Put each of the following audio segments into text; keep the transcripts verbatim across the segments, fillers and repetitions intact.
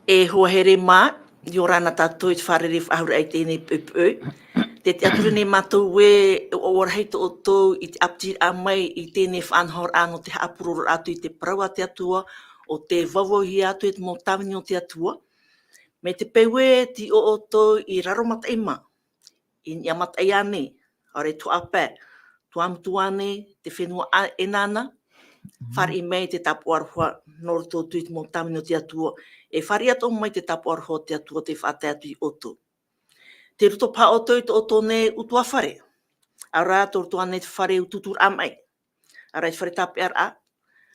E hoa here mā, ʻia ora na tātou i te fārerei faʻahou raʻa i teie nei poʻipoʻi. Tē tiʻaturi nei mātou ē, e ʻoaʻoa rahi tō ʻoutou i te ʻāpitiraʻa mai i teie nei faʻanahoraʻa nō te haʻapurororaʻa atu i te parau a te Atua, ʻo tē vauvauhia atu e te mau tāvini o te Atua. Mai te peu ē, tei ʻoutou i Raromataʻi mā, i Niʻa Mataʻi ānei, ʻaore Tuhaʻa Pae, Tuamotu ānei, te fenua ʻEnana, fāriʻi mai te tāpaʻo aroha nō roto atu i te mau tāvini o te Atua, e fāriʻi atoʻa mai te tāpaʻo aroha o te Atua tē faʻatae atu ia ʻoutou. Tei roto paha ʻoutou i tō ʻoutou nei ʻutuāfare, ʻaore rā tō roto ānei te fare utuuturaʻa maʻi, ʻaore rā i te fare tāpeʻaraʻa,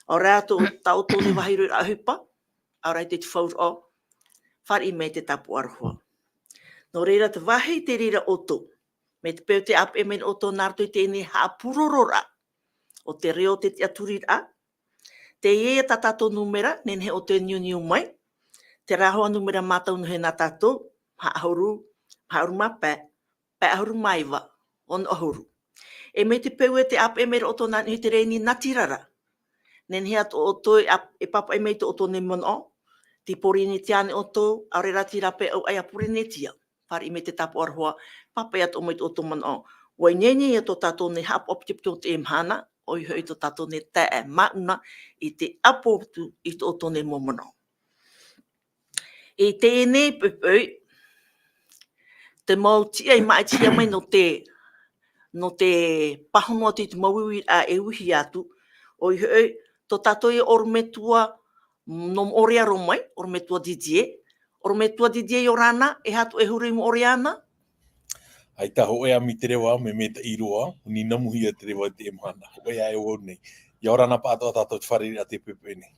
ʻaore rā tō, tā ʻoutou nei vāhi roiraʻa ʻohipa, ʻaore rā i te fauraʻo, fāriʻi mai te tāpaʻo aroha. Nō reira te vāhi tei reira ʻoutou, mai te peu tē ʻāpeʻe mai ʻoutou nā roto i teie nei haʻapurororaʻa, ʻo te reo tē tiʻaturiraʻa, teie tā tātou nūmera, nehenehe ʻoutou e niuniu mai, terā hoʻi nūmera mātau noa hia nā tātou, maha ʻahuru, maha ʻahuru mā pae, pae ʻahuru mā iva, ono ʻahuru. E mai te peu ē tē ʻāpeʻe mai ra ʻoutou nā niʻa i te rēni natirara. Nehenehe atoʻa ʻoutou e ʻāp-, e pāpaʻi mai i tō ʻoutou nei manaʻo, tei Pōrīnetia ānei ʻoutou, ʻaore rā tei rāpae ʻau ʻai a Pōrīnetia. Fāriʻi mai te tāpaʻo aroha, pāpaʻi atoʻa mai i tō ʻoutou manaʻo. ʻUa ineine ïa tō tātou nei haʻapaʻo pitopito o teie mahana, ʻoia hoʻi tō tātou nei taeaʻe Māʻuna i te ʻapo atu i tō ʻoutou nei mau manaʻo. I teie nei poʻipoʻi, te mau tiʻa i māʻitihia mai nō te, nō te pāhono atu i te mau uiraʻa e uihia atu, ʻoia hoʻi, tō tātou ïa ʻorometua, nō Moʻorearo mai, ʻorometua Didier. ʻOrometua Didier, ʻia ora na, e aha atoʻa e huru i Moʻoreana? ʻAita hōʻē ā mai te reva, mea maitaʻi roa, ninamuhia te reva i teie mahana. Hōʻē ā e au nei. ʻIa ora na paʻatoʻa tātou i te fārereiraʻa i teie poʻipoʻi nei.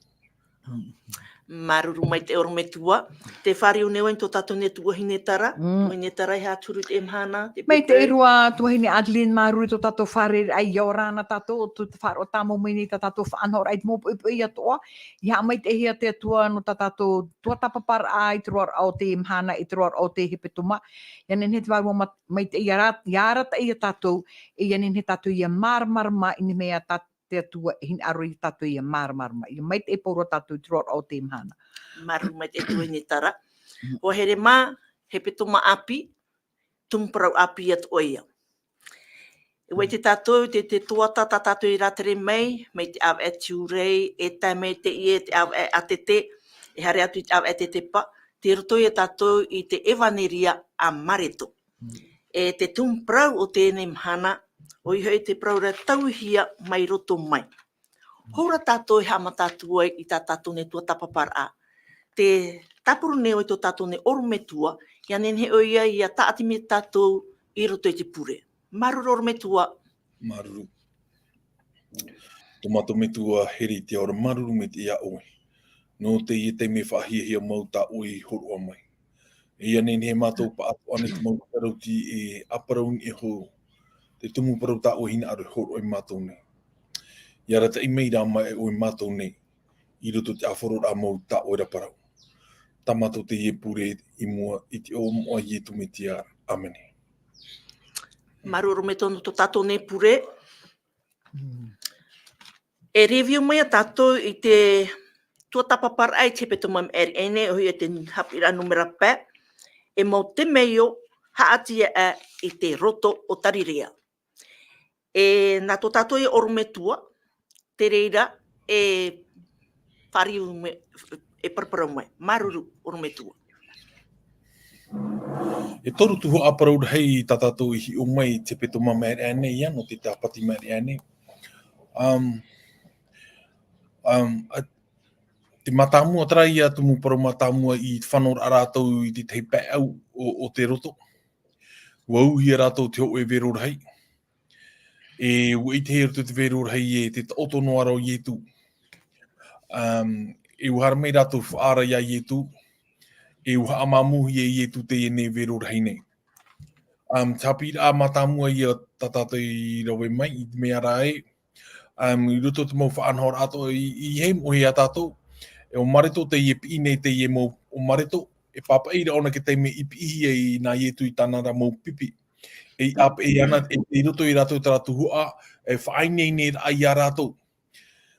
Māuruuru maitaʻi ʻorometua. Tē fāriu nei vau i tō tātou nei tuahine Tara. Mm. Tuahine Tara, e aha atu huru i teie mahana, teie poʻipoʻi? Maitaʻi roa, tuahine Adeline, māuruuru i tō tātou fārereiraʻa, ʻia ora na tātou, ʻo tē faʻaroʻo tāmau mai nei tā tātou faʻanahoraʻa i te mau poʻipoʻi atoʻa. ʻIa haʻamaitaʻihia te Atua nō tā tātou tuatāpaparaʻa i te roaraʻa o teie mahana, i te roaraʻa o teie hepetoma. ʻIa nehenehe te Vārua ma-, maitaʻi ʻia ara-, ʻia arataʻi ia tātou, e ʻia nehenehe tātou ʻia māramarama i niʻa mai iā tā te Atua e hinaʻaro ia tātou ʻia māramarama. ʻIa maitaʻi pauroa tātou i te roaraʻa o teie mahana. Māuruuru maitaʻi tuahine Tara. Mm. Hoa here mā, hepetoma ʻāpī, tumu parau ʻāpī atoʻa ïa. E ʻua ʻite tātou, te, te tuatāpapa tātou i rātere mai, mai te ʻāvaʻe Tiurai, e tae mai teie te ʻāvaʻe ʻĀtete, e haere atu i te ʻāvaʻe Tetepa, tei roto ïa tātou i te ʻEvaneria a Mareko. Mm. E te tumu parau o teie mahana, ʻoia hoʻi te parau ra tauihia mai roto mai. Hou rā tātou e haʻamata atu ai i tā tātou nei tuatāpaparaʻa. Tē tāpura nei ʻoe i tō tātou nei ʻorometua, ʻia nehenehe ʻoia ʻia tāʻati mai ia tātou i roto i te pure. Māuruuru ʻorometua. Māuruuru. Tō mātou Metua here i te ao ra, māuruuru maitaʻi iā ʻoe. Nō teie taime faʻahiahia mau tā ʻoe i hōroʻa mai. E ʻia nehenehe mātou paʻatoʻa nei te mau parau tei ʻāparau i niʻa iho i te tumu parau tā ʻoe e hinaʻaro e hōroʻa ia mātou nei. ʻIa arataʻi mai rā mai ʻoe ia mātou nei, i roto i te ʻāfaro ra mau tā ʻoe ra parau. Tā mātou teie pure i mua i te iʻoa o Ietu Metia. ʻĀmene. Māuruuru maitaʻi nō tō tātou nei pure. Mm. E review mai ā tātou i te tuatāpaparaʻa i te hepetoma i maʻiri aʻe nei, ʻoia hoʻi te haʻapiʻiraʻa nūmera pae, e mau temeio haʻati aʻe i te roto o Tarirea. E nā tō tātou ʻorometua, te reira e fāriu mai, e paraparau mai. Māuruuru ʻorometua. E toru tuhaʻa parau rahi tā tātou i hiʻo mai i te hepetoma i maʻiri aʻe nei, ʻia, nō te tāpati i maʻiri aʻe nei. Um, um, a, te mātāmua, terā ïa tumu parau mātāmua i te fānauraʻa rātou i te tahi pae ʻau o, o te roto. ʻUa uʻuhia rātou te hōʻē vero rahi. E ʻua ʻitehia i roto i te vero rahi ē, te taʻoto noa ra o Ietu. Um, e ʻua haere mai rātou faʻaara iā Ietu, e ʻua haʻamāmūhia e Ietu teie nei vero rahi nei. Um, te haʻapiʻiraʻa mātāmua ïa tā tātou i rave mai, i te mea ra ē, um, i roto i te mau faʻanahoraʻa atoʻa i, i hei moʻe iā tātou, e ʻo Mareko teie e piʻi nei, teie mau ʻo Mareko, e pāpaʻi ra ʻōna i te taime i piʻihia ai nā Ietu i tāna ra mau pipi. E ʻāpeʻe ana, e, i roto ia rātou terā tuhaʻa, e faʻaineineraʻa iā rātou.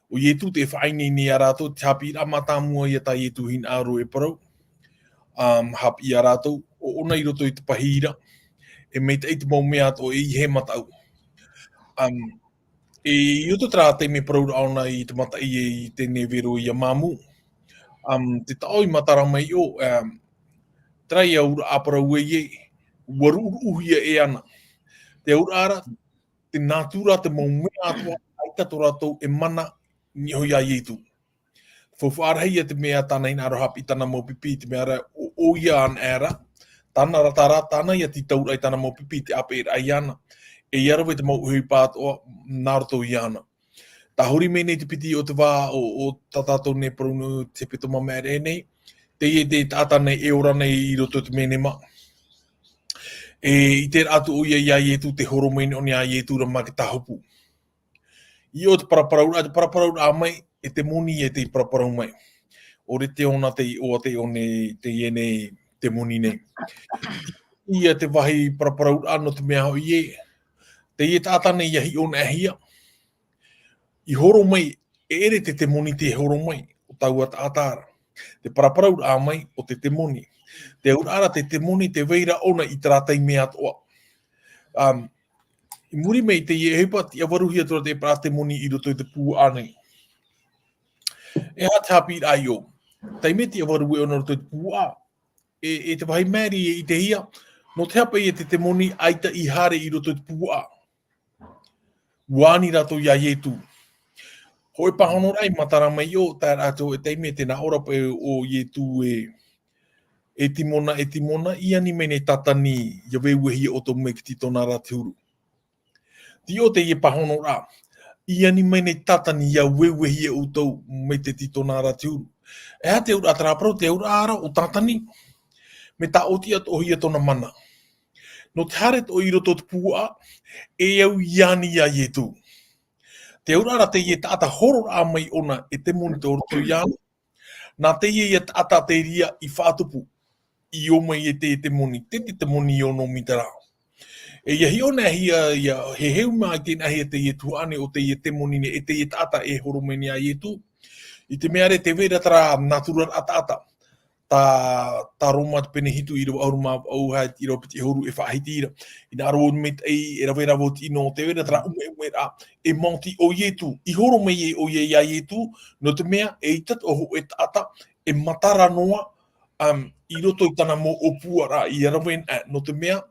ʻO Ietu tē faʻaineine iā rātou, te haʻapiʻiraʻa mātāmua ïa tā Ietu i hinaʻaro e parau. um, haʻapiʻi ia rātou, ʻo ʻōna i roto i te pahi ra, e maitaʻi te mau mea atoʻa e ʻihe mataʻu. Um, i roto i terā taime parauraʻa ʻōna i te mataʻi i teie nei vero ia māmū. Um, te taʻo i matara mai ʻo, um, terā ia auraʻa parau ē, ʻua ruʻuruʻuhia e ana. Te auraʻa ra, te nātura, te mau mea atoʻa, ʻaita tō rātou e mana niʻa iho ia Ietu. Faufaʻa rahi ia te mea tāna hinaʻaro haʻapiʻi tāna mau pipi, te mea ra, ʻo, ʻoia anaʻe ra, tāna ra, tā rā, tāna ia tītauraʻa i tāna mau pipi, te ʻāpeʻeraʻa iāna. E ʻia rave te mau ʻohipa atoʻa, nā roto iāna. Tahuri mai nei te piti o te vā o, o tā tātou nei parau nō te hepetoma maʻere nei, teie te taʻata nei e ora nei i roto i te menema. E ʻite ra atu ʻoia ia Ietu, tē horo mai nei ʻōna ia Ietu ra mā te tāhopu. I ʻō te paraparauraʻa, te paraparauraʻa mai, e te moni e tei paraparau mai. ʻOre tē ʻōna te iʻoa, tē ʻōna teie nei te moni nei. Ia te vāhi paraparauraʻa nō te mea hoʻi ē, teie taʻata nei ʻia hiʻo anaʻe hia. I horo mai, e ʻere te temoni tē horo mai, ʻo taua taʻata ra. Te paraparauraʻa mai, ʻo te temoni. Te auraʻa ra te temoni, tē vai ra ʻōna i terā taime atoʻa. Um, i muri mai teie ʻohipa, tiʻavaruhia atu ra te parau temoni i roto i te puaʻa nei. E aha te haʻapiʻiraʻa i ʻō? Taime tiʻavaru ʻōna i roto i te puaʻa, e, e te vāhi maʻiri e ʻitehia, nō te aha paʻi e te temoni ʻaita i haere i roto i te puaʻa. ʻUa ani rātou ia Ietu. Hōʻē pāhonoraʻa i matara mai ʻō, tae ra atu e taime tē nā ʻō ra paʻi ʻo Ietu ē, e Timona, e Timona, ʻia ani mai nei Tātani, ʻia vevehia ʻoutou mai te tītona ra te huru. Tei ʻō teie pāhonoraʻa, ʻia ani mai nei Tātani ʻia vevehia ʻoutou mai te tītona ra te huru. E aha te auraʻa terā parau, te auraʻa ra ʻo Tātani, mea tāʻoti atoʻahia tōna mana. Nō te haere atoʻa i roto i te puaʻa, e au i ani ia Ietu. Te auraʻa ra teie taʻata hororaʻa mai ʻōna e temoni tō roto iāna. Nā teie ia taʻata te reira i faʻatupu, i ō mai e te temoni, te, te temoni i ō nō mita ra. E ʻia hiʻo anaʻe hia, ʻia heheu mai teie nei teie tuhaʻa nei ʻo teie temoni nei, e teie taʻata e horo mai nei ia Ietu. I te mea ra tē vai ra terā nātura ra taʻata. Tā, tā Roma te pene hitu ʻīrava ʻahuru mā vaʻu, ʻīrava piti ʻahuru e faʻahiti ra. Hinaʻaro maitaʻi, e rave ra vau i te ʻino, tē vai ra terā ʻumeʻumeraʻa, e maoti ʻo Ietu, i horo mai ē ʻoia ia Ietu, nō te mea, eʻita atoʻa hōʻē taʻata, e matara noa, um, i roto i tāna mau ʻōpuaraʻa, ʻia rave, eh, nō te mea,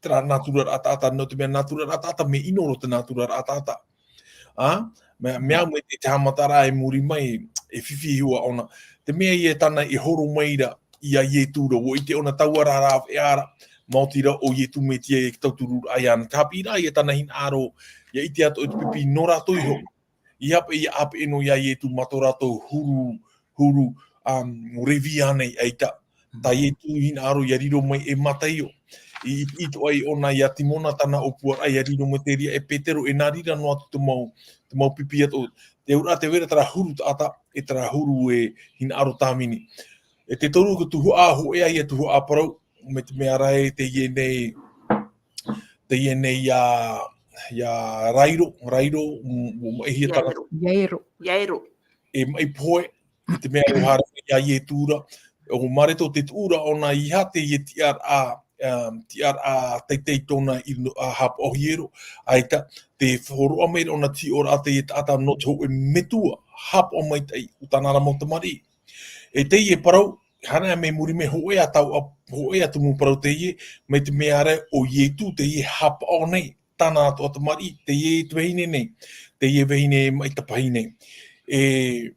terā nātura ra taʻata, nō te mea nātura ra taʻata, mea ʻino roa te nātura ra taʻata. Ā, mea, mea au mai te, te haʻamataraʻa i muri mai, e fifi hiʻo ʻōna. Te mea ïa tāna i horo mai ra, ia Ietu ra, ʻua ʻite ʻōna taua ra rāveʻa ra, maoti rā ʻo Ietu Metia e tauturu ra iāna. Te haʻapiʻiraʻa ïa tāna hinaʻaro, ʻia ʻite atoʻa i te pipi nō rātou iho. ʻEiaha paʻi ʻia ʻāpeʻe noa ia Ietu mā tō rātou huru, huru, um, revia nei ʻaita. Tā Ietu hinaʻaro ʻia riro mai e Mataio. I, i, i toʻa ai ʻōna ia Timona tāna ʻōpuaraʻa ʻia riro mai te reira e Petero e nā reira noa atu te mau, te mau pipi atoʻa. Te auraʻa tē vai ra terā huru taʻata, e terā huru e hinaʻaro tāvini. E te toru ko tuhaʻa, hōʻē ïa tuhaʻa parau, mai te mea ra ē teie nei, teie nei ia, ia Rairo, Rairo, m-, m-, maʻihia tāna. Iairo. Iairo. Iairo. E maʻi pohe, i te mea ʻua haere mai ia Ietu ra, ʻo Mareto te tuʻu ra ʻōna ʻeiaha teie tiʻaraʻa, um, tiʻaraʻa teitei tōna i ro-, ā, hapaʻo hia ra, ʻaita, tē hōroʻa mai ra ʻōna te hiʻoraʻa teie taʻata nō te hōʻē metua, hapaʻo maitaʻi, ʻo tāna ra mau tamariʻi. E teie parau, hānere mai muri mai hōʻē ā tau ap-, hōʻē ā tumu parau teie, mai te mea ra ʻo Ietu teie hapaʻo nei, tāna atoʻa tamariʻi, teie te vahine nei, teie vahine maʻi tapahine. E,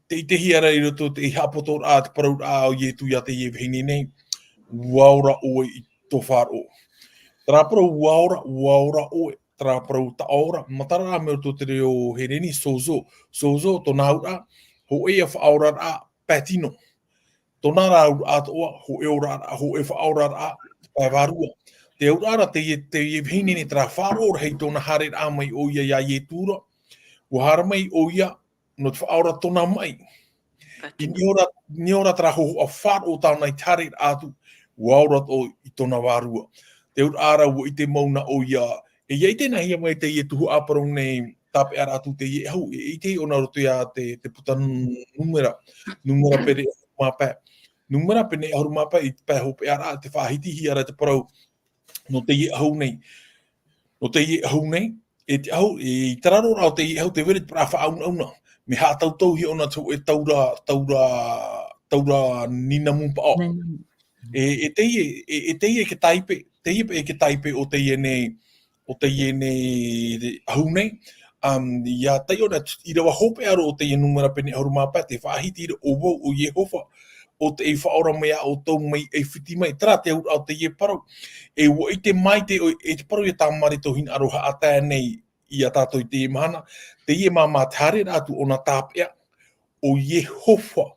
tē ʻitehia ra i roto i te haʻapotoraʻa, te parauraʻa o Ietu ia teie vahine nei, ʻua ora ʻoe i tō faʻaroʻo. Terā parau ʻua ora, ʻua ora ʻoe, terā parau taʻa ora, matara mai roto te reo Hereni, sozo, sozo, tōna auraʻa, hōʻē ā faʻaoraraʻa, pae tino. Tōna ra auraʻa atoʻa, hōʻē oraraʻa, hōʻē faʻaoraraʻa, pae vārua. Te auraʻa ra teie, teie vahine nei terā faʻaroʻo rahi tōna haereraʻa mai ʻoia ia Ietu ra, ʻua haere mai ʻoia, nō te faʻaora tōna maʻi. Pae tino. I niʻa ra, niʻa ra terā hōhoʻa faʻaroʻo tāna i te haereraʻa atu, ʻua ora atoʻa i tōna vārua. Te auraʻa ra ʻua ʻite mau na ʻoia, e ʻia ʻite nāhea mai teie tuhaʻa parau nei, tāpeʻa ra atu teie ʻahu, e ʻitehia ʻōna roto ia te, te puta nū-, nūmera, nūmera pere mā pae. nūmera pene ʻahuru mā pae i te pae hopeʻa ra, te faʻahitihia ra te parau nō teie ʻahu nei. Nō teie ʻahu nei, e te ʻahu, e, i te raro ra o teie ʻahu, te vai ra te parau faʻaunauna. Mea haʻatautau hia ʻōna te hōʻē taura, taura, taura nīnamu paʻo. Nīnamu. E, e teie, e, e teie e te tāipe, teie paʻi e te tāipe o teie nei, o teie nei ʻahu nei. Um, ʻia taiʻo na, ʻīrava hopeʻa roa o teie nūmera pene ʻahuru mā pae, te faʻahiti ra ʻo vau ʻo Iehova, ʻo tei faʻaora mai iā ʻoutou mai ʻAifiti mai, terā te auraʻa o teie parau. E ʻua ʻite maite ʻoe, e te parau ʻia tā Mareko hinaʻaro haʻatae nei iā tātou i teie mahana, teie māmā te haere ra atu ʻōna tāpeʻa, ʻo Iehova,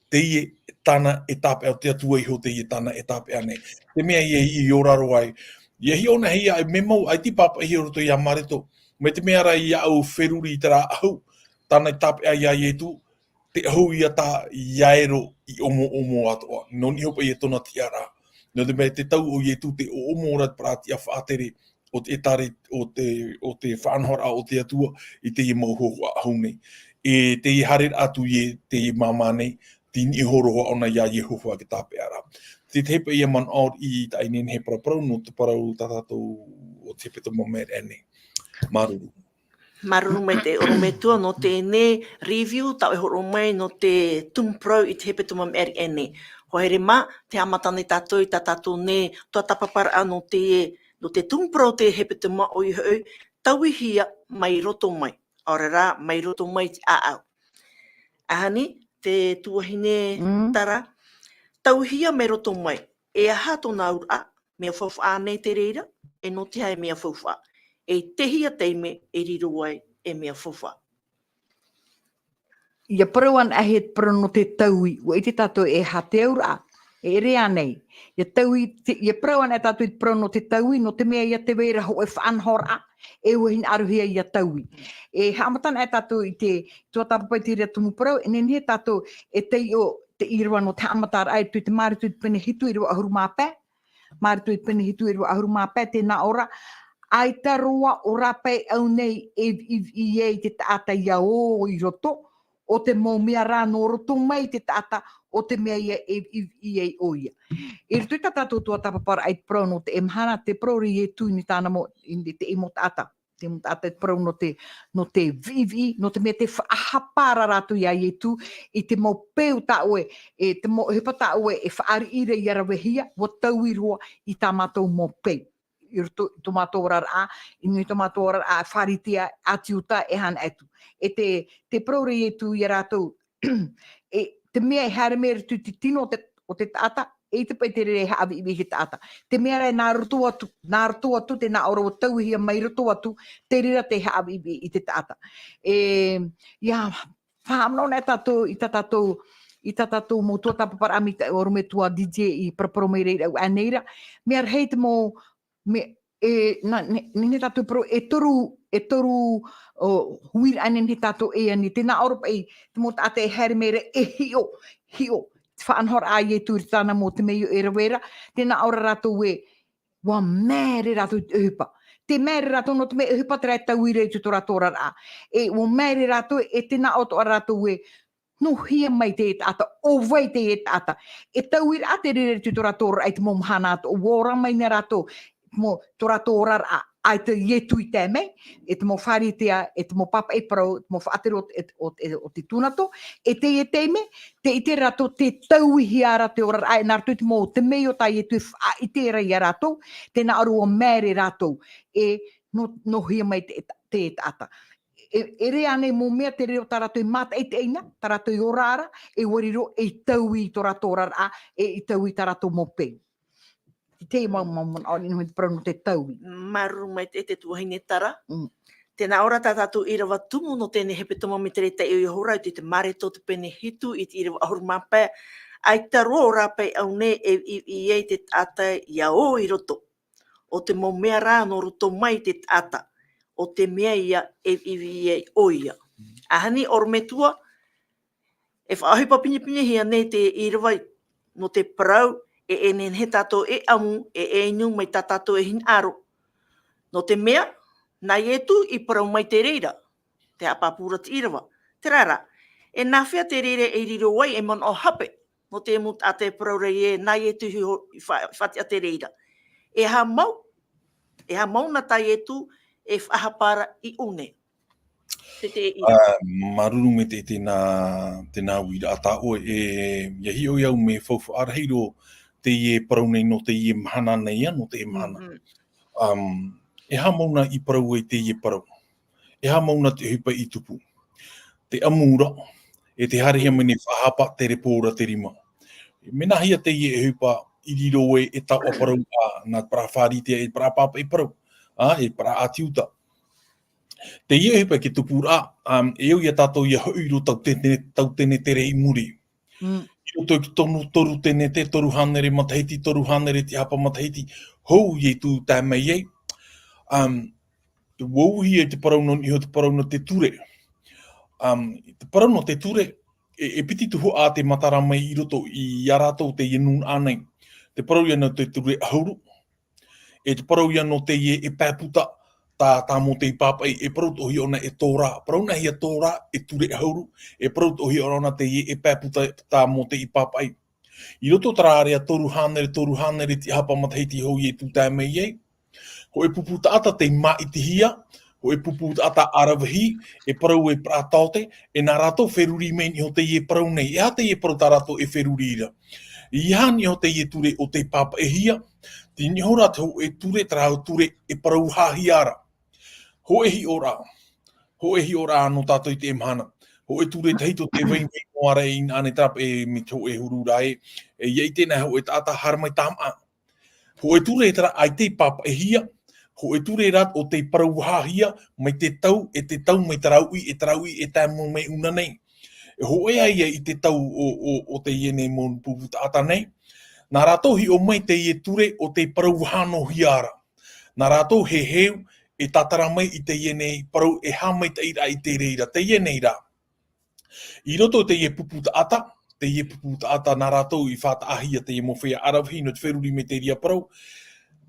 teie tāna e tāpeʻa, ʻo te Atua iho teie tāna e tāpeʻa nei. Te mea ïa i, i ora roa ai. ʻIa hiʻo na hia, e mea mau, ʻaita i pāpaʻihia i roto iā Mareko. Mai te mea ra iāʻu e feruri i terā ʻahu, tāna e tāpeʻa iā Ietu, te ʻahu ïa tā ʻia ero i ʻomoʻomo atoʻa. Nō niʻa hoʻi paʻi e tōna tiʻaraʻa. Nō te mea te tau o Ietu te ʻoʻomo ra te parau tiʻa faʻatere, o te, e tare, o te, o te faʻanahoraʻa o te Atua i teie mau hōhoʻa ʻahu nei. E teie haere ra atu i teie māmā nei, tei niʻa iho roa ʻōna iā Iehova e te tāpeʻa ra. Te tahi paʻi ïa manaʻo i tā ʻoe e nehenehe e paraparau, nō te parau tā tātou o te hepetoma maʻiri aʻe nei. Māuruuru. Māuruuru maitaʻi ʻorometua nō teie review, tā ʻoe e hōroʻa mai nō te tumu parau i te hepetoma maʻiri aʻe nei. Hoa here mā, tē haʻamata nei tātou i tā tātou nei tuatāpaparaʻa nō te, nō te tumu parau o te hepetoma, ʻoia hoʻi, tauihia mai roto mai. ʻAore rā, mai roto mai i te ʻāʻau. ʻAhani, te tuahine Mm. Tara, tauihia mai roto mai. E aha tōna auraʻa, mea faufaʻa ānei te reira, e nō te aha e mea faufaʻa. E i te hea taime e riro ai e mea faufaʻa. ʻIa parau anaʻe hia te parau nō te taui, ʻua ʻite tātou e aha te auraʻa, e ʻere ānei. ʻIa taui, te, ʻia parau anaʻe tātou i te parau nō te taui, nō te mea ïa tē vai ra hōʻē faʻanahoraʻa, e ʻua hinaʻarohia ʻia taui. E haʻamata anaʻe tātou i te tuatāpapa i terā tumu parau, e nehenehe tātou e taiʻo te ʻīrava nō te haʻamataraʻa, e tū i te Mareko i te pene hitu ʻīrava ʻahuru mā pae, Mareko i te pene hitu ʻīrava ʻahuru mā pae, tē nā ʻō ra, ʻaita roa ʻo rāpae ʻahu nei e viʻiviʻi ai te taʻata ʻia ō i roto, ʻo te mau mea rā nō roto mai i te taʻata, ʻo te mea ïa e viʻiviʻi ai ʻoia. I roto i tā tātou tuatāpaparaʻa i te parau nō teie mahana, tē parau ra Ietu i niʻa i tāna mau, i niʻa i te mau taʻata. Te mau taʻata, te parau nō te, nō te viʻiviʻi, nō te mea tē faʻahapa ra rātou iā Ietu, i te mau peu tā ʻoe, e te mau ʻohipa tā ʻoe e fāriʻi ra ʻia ravehia, ʻua taui roa i tā mātou mau peu. I roto i tō mātou oraraʻa, i niʻa i tō mātou oraraʻa Pharisea, ʻāti Iuta, e aha atu. E te, tē parau ra Ietu iā rātou, e te mea e haere mai i roto i te tino o te, o te taʻata, eʻita paʻi te reira e haʻaviʻiviʻi i te taʻata. Te mea rā e nā roto atu, nā roto atu, tē nā ʻō ra ʻua tauihia mai roto atu, te reira tē haʻaviʻiviʻi i te taʻata. E, ʻia, faʻahaʻamanaʻo anaʻe tātou, i tā tātou, i tā tātou mau tuatāpaparaʻa mai tā ʻorometua D J i paraparau mai ra i reira aʻe nei ra. Mea rahi te mau, me, e, nā, ne, nehenehe tātou e parau, e toru, e toru, ʻo, huiraʻa nehenehe tātou e ani, tē nā ʻō ra paʻi, te mau taʻata e haere mai ra e hiʻo, hiʻo, te faʻanahoraʻa a Ietu i tāna mau temeio e rave ra, tē nā ʻō ra rātou ē, ʻua māere rātou i te ʻohipa. Tē māere rātou nō te mea ʻohipa terā e taui ra i tō rātou oraraʻa. E ʻua māere rātou, e tē nā ʻō atoʻa rātou ē, nō hea mai teie taʻata, ʻo vai teie taʻata. E taui ra te reira i tō rātou oraraʻa i te mau mahana atoʻa, ʻua ora mai na rātou, mo tō rātou oraraʻa, ʻaita Ietu i tae mai, e te mau Pharisea, e te mau pāpaʻi parau, e te mau faʻatere o, o, o, o te tūnato, e teie taime, tē ʻite rātou tē tauihia ra te oraraʻa, e nā roto i te mau temeio tā Ietu e faʻaʻite ra iā rātou, tē nā ʻō ra ʻua māere rātou, e nō, nō hea mai te, te taʻata. E, e ʻere ānei mau mea te reira tā rātou e mātaʻitaʻi na, tā rātou e ora ra, e ʻua riro ei taui i tō rātou oraraʻa, e ei taui i tā rātou mau peu. Te, te mau, mau, mau, ʻaore nō te parau nō te taui. Māuruuru maitaʻi te tuahine Tara. Mm. Tē nā ʻō ra tā tātou ʻīrava tumu nō teie hepetoma mai te reira e taiʻo iho ra i te, te Mareko te pene hitu i te ʻīrava ʻahuru mā pae. ʻAita roa ʻo rāpae ʻahu nei e viʻiviʻi ai te taʻata ʻia ō i roto. ʻO te mau mea rā nō roto mai i te taʻata, ʻo te mea ïa e viʻiviʻi ai ʻoia. ʻAhani ʻorometua, e faʻaʻohipa pinepinehia nei te ʻīrava nō te parau, e, e nehenehe tātou e ʻamu, e, e inu mai tā tātou e hinaʻaro. Nō te mea, nā Ietu i parau mai te reira, tē haʻapāpū ra te ʻīrava. Terā rā, e nāfea te reira e riro ai e manaʻo hape? nō te mau taʻata e parau ra ē, nā Ietu i ho-, i fa-, faʻatiʻa te reira. E aha mau, e aha mau nā tā Ietu e faʻahapa ra i ʻō nei. Te, te ʻīrava. Ā, māuruuru maitaʻi tēnā, tēnā uiraʻa tā ʻoe, e, ʻia hiʻo au mea faufaʻa rahi roa teie parau nei nō teie mahana nei, ā, nō teie mahana. Mhm. Um, e aha mau nā i parau ai teie parau. E aha mau nā te ʻohipa i tupu. Te ʻamu ra, e te haerehia mai nei faʻahapa, te repo ra te rima. Mea nāhea teie ʻohipa i riro ai e taoʻa parau ā, nā te parau Fāritea, e parau pāpaʻi parau, ā, e parau ʻĀti Iuta. Teie ʻohipa e tupu ra, um, e au ia tātou ʻia hoʻi i roto tau tene-, tau tenetere i muri. Mm. I roto i te toru, toru tenete, toru hānere matahiti, toru hānere tiʻahapa matahiti, hou Ietu tae mai ai. Um, ʻUa uʻuhia i te parau nō, niʻa i te parau nō te ture. Um, te parau nō te ture, e, e piti tuhaʻa te matara mai i roto ia rātou teie nūnaʻa nei. Te parau ia nō te ture ʻahuru. E te parau ia nō teie e pae puta, tā, tā Mōte i pāpaʻi, e parau atoʻa hia ʻōna e Torah. Parau nā hia Torah, e ture ʻahuru, e parau atoʻa hia ʻōna teie e pae puta tā Mōte i pāpaʻi. I roto terā ārea toru hānere, toru hānere tiʻahapa matahiti hou Ietu tae mai ai. Hōʻē pupu taʻata tei māʻitihia, hōʻē pupu taʻata ʻaravihi, e parau e parau taote, e nā rātou feruri mai niʻa i teie parau nei. E aha teie parau tā rātou e feruri ra. E aha niʻa i teie ture ʻo tei pāpaʻihia, tei niʻa ra te hōʻē ture, terā ture e parau vahāhia ra. Hōʻē hiʻoraʻa. Hōʻē hiʻoraʻa nō tātou i teie mahana. Hōʻē ture tahito tē vai noa ra i ʻō nei terā pae mai te hōʻē huru ra ē. E ʻia ʻite na hōʻē taʻata haere mai tāmā. Hōʻē ture terā ʻaita i pāpaʻihia. Hōʻē ture rā ʻo tei parau vahāhia, mai te tau, e te tau, mai terā uʻi, e terā uʻi, e tae noa mai ʻōna nei. E hōʻē ā ia i te tau o, o, o teie nei mau pupu taʻata nei. Nā rātou hiʻo mai teie ture ʻo tei parau vahānohia ra. Nā rātou e heu, e tātara mai i teie nei parau e haʻamaitaʻiraʻa i te reira, teie nei rā. I roto i teie pupu taʻata, teie pupu taʻata nā rātou i faʻataʻahia teie mau feiā ʻaravihi nō te feruri mai te reira parau.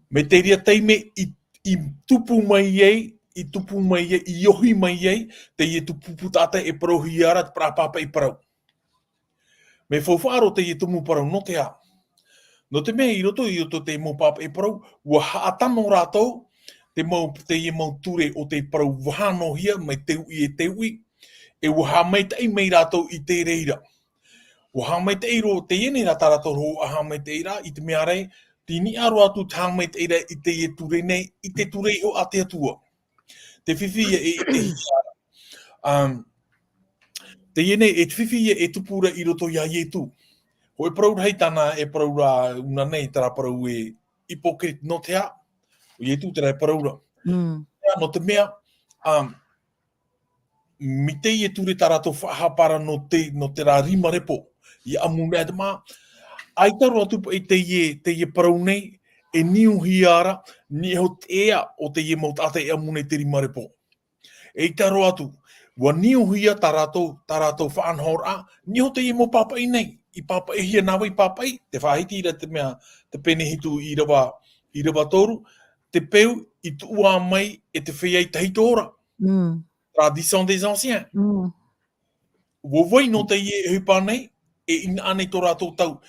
Mai te reira taime i, i tupu mai ai, i tupu mai ai, i ohi mai ai, teie tu pupu taʻata e parauhia ra te parau pāpaʻi parau. Mea faufaʻa roa teie tumu parau, nō te aha? Nō te mea i roto, i roto te mau pāpaʻi parau, ʻua haʻatano rātou, te mau, teie mau ture ʻo tei parau vahānohia, mai te uʻi e te uʻi, e ʻua haʻamaitaʻi mai rātou i te reira. ʻUa haʻamaitaʻi roa, teie nei rā tā rātou hōʻē haʻamaitaʻiraʻa, i te mea ra, tei niʻa roa atu te haʻamaitaʻiraʻa i teie ture nei, i te ture iho a te Atua. Te fifi ia e, e, um, teie nei, e te fifi ia e tupu ra i roto ia Ietu. Hōʻē parau rahi tāna e parau ra ʻōna nei, terā parau e hypocrite nō te aha, ʻo Ietu terā e parau ra. Mm. Nō te mea, um, mai teie ture tā rātou faʻahapa ra nō te, nō terā rima repo. ʻIa ʻamu nei te mā, ʻaita roa atu paʻi teie, teie parau nei, e niuhia ra, niʻa iho te ea o teie mau taʻata e ʻamu nei te rima repo. ʻAita roa atu, ʻua niuhia tā rātou, tā rātou faʻanahoraʻa, niʻa iho teie mau pāpaʻi nei, i pāpaʻihia nā vai pāpaʻi, te faʻahiti ra te mea, te pene hitu ʻīrava, ʻīrava toru, te peu i tuʻu mai e te feiā tahito ra. Mm. Tradition des anciens. Mm. ʻUa vai nō teie ʻohipa nei, e inaha nei tō rātou tau.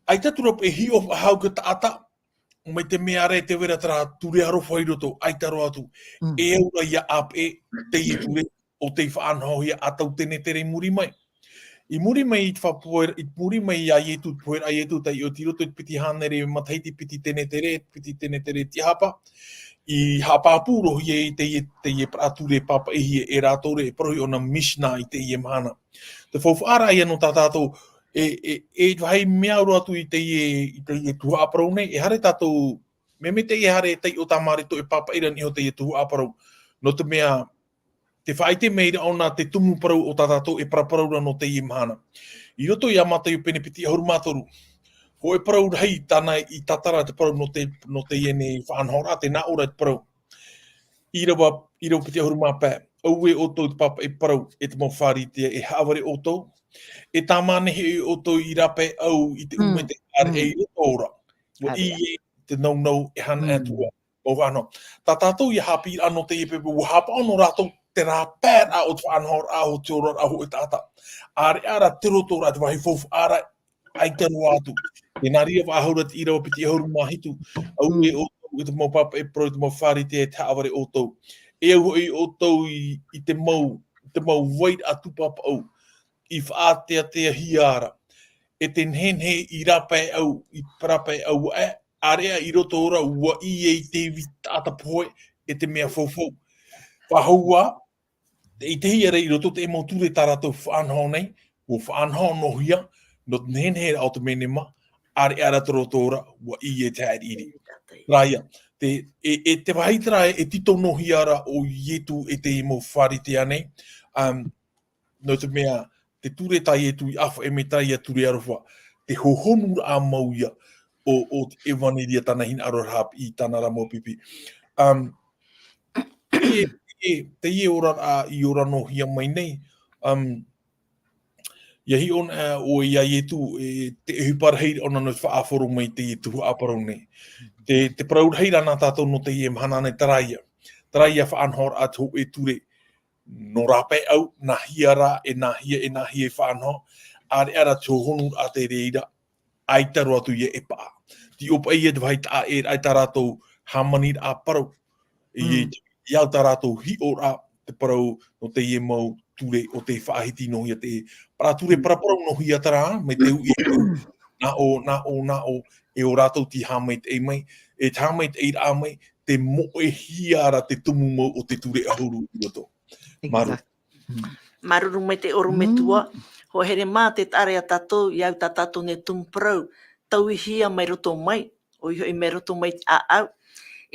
ʻAita atu ra e hiʻo faʻahou te taʻata, mai te mea ra e tē vai ra terā ture aroha i roto, ʻaita roa atu. Mm. E au ra ʻia ʻāpeʻe teie ture ʻo tei faʻanahohia ʻa tau tenetere i muri mai. I muri mai i te faʻapohe-, i muri mai ia Ietu, te pohe ra a Ietu, taiʻo i roto i te piti hānere matahiti, piti tenetere, piti tenetere tiʻahapa, i haʻapāpū roa hia i teie, teie parau ture pāpaʻihia e rātou ra e parauhia ʻōna Mishnah i teie mahana. Te faufaʻa ra ia nō tā tātou, e, e, e vāhi mea roa atu i teie, i teie tuhaʻa parau nei, e haere tātou, mea maitaʻi e haere taiʻo tā Marito e pāpaʻi ra niʻa iho teie tuhaʻa parau. Nō te mea, tē faʻaʻite mai ra ʻōna te tumu parau o tā tātou e paraparau ra nō teie mahana. I roto ia Mataio pene piti ʻahuru mā toru. Hōʻē parau rahi tāna i tātara te parau nō te, nō teie nei faʻanahoraʻa, tē nā ʻō ra te parau. ʻĪrava, ʻīrava piti ʻahuru mā pae. Auē ʻoutou te pāpaʻi parau, e te mau Fāritea, e haʻavare ʻoutou. E tāmānehia ʻoutou i rāpae ʻau i te Mm. ʻū mete ʻāreʻa Mm. i roto ra. ʻUa ʻĀreʻa. ʻī ai te nounou e hana Mm. atu ra. Mau faʻanaho. Tā tātou ia haʻapiʻiraʻa nō teie pepe, ʻua haʻapaʻo nō rātou te rāpaeraʻa o te faʻanahoraʻa, o te oraraʻa o te taʻata. ʻĀreʻa ra te roto ra te vāhi faufaʻa ra, ʻaita roa atu. Tēnā reira faʻahou ra te ʻīrava piti ʻahuru mā hitu, auē ʻoutou e te mau pāpaʻi parau, e te mau Pharisea, e te haʻavare ʻoutou. E au hoʻi ʻoutou i, i te mau, i te mau vairaʻa tūpāpaʻu, i faʻateateahia ra. E te nehenehe i rāpae au, i rāpae au aʻe, ʻāreʻa i roto ra, ʻua ʻī i te ivi taʻata pohe, e te mea faufau. Faʻahou ā, te, i te hiʻo ra i roto te mau ture tā rātou faʻanaho nei, ʻua faʻanaho noa hia, nō te nehenehe ra o te menema, ʻāreʻa ra tō roto ra, ʻua ʻī e te haʻiriʻiri. Terā ia, te, e, e te vāhi terā e tito noa hia ra ʻo Ietu e te mau Pharisea nei, um, nō te mea, te ture tā Ietu i ʻāfaʻi mai terā ia ture aroha, te hohonu ra mau ia, ʻo, ʻo te ʻevaneria tāna hinaʻaro haʻapiʻi i tāna ra mau pipi. Um, teie, teie, teie oraraʻa i ora noa hia mai nei, um, ʻia hiʻo na, ʻoe ia Ietu, e te ʻohipa rahi ʻōna nō te faʻaʻāfaro mai teie tuhaʻa parau nei. Te, te parau rahi ra nā tātou nō teie mahana nei terā ia. Terā ia faʻanahoraʻa te hōʻē ture. Nō rāpae au, nā hea rā, e nā hea, e nā hea e faʻanaho, ʻāreʻa ra te hohonu ra te reira, ʻaita roa atu ia e paʻa. Te ʻōpaʻi ia te vāhi taʻa ʻē ra, ʻaita rātou hāmaniraʻa parau. I, Mm. i au tā rātou hiʻoraʻa, te parau nō teie mau ture ʻo tei faʻahiti noa hia te parau ture, Mm. paraparau noa hia terā, mai te uʻi, nā ʻō, nā ʻō, nā ʻō, e ʻo rātou tei haʻamaitaʻi mai, e te haʻamaitaʻiraʻa mai, te moʻehia ra te tumu mau o te ture ʻahuru i roto. Māuruuru. Exact. Mm. Māuruuru maitaʻi ʻorometua, Mm. hoa here mā te taʻa ra ia tātou, i au tā tātou nei tumu parau, tauihia mai roto mai, ʻoia hoʻi mai roto mai te ʻāʻau.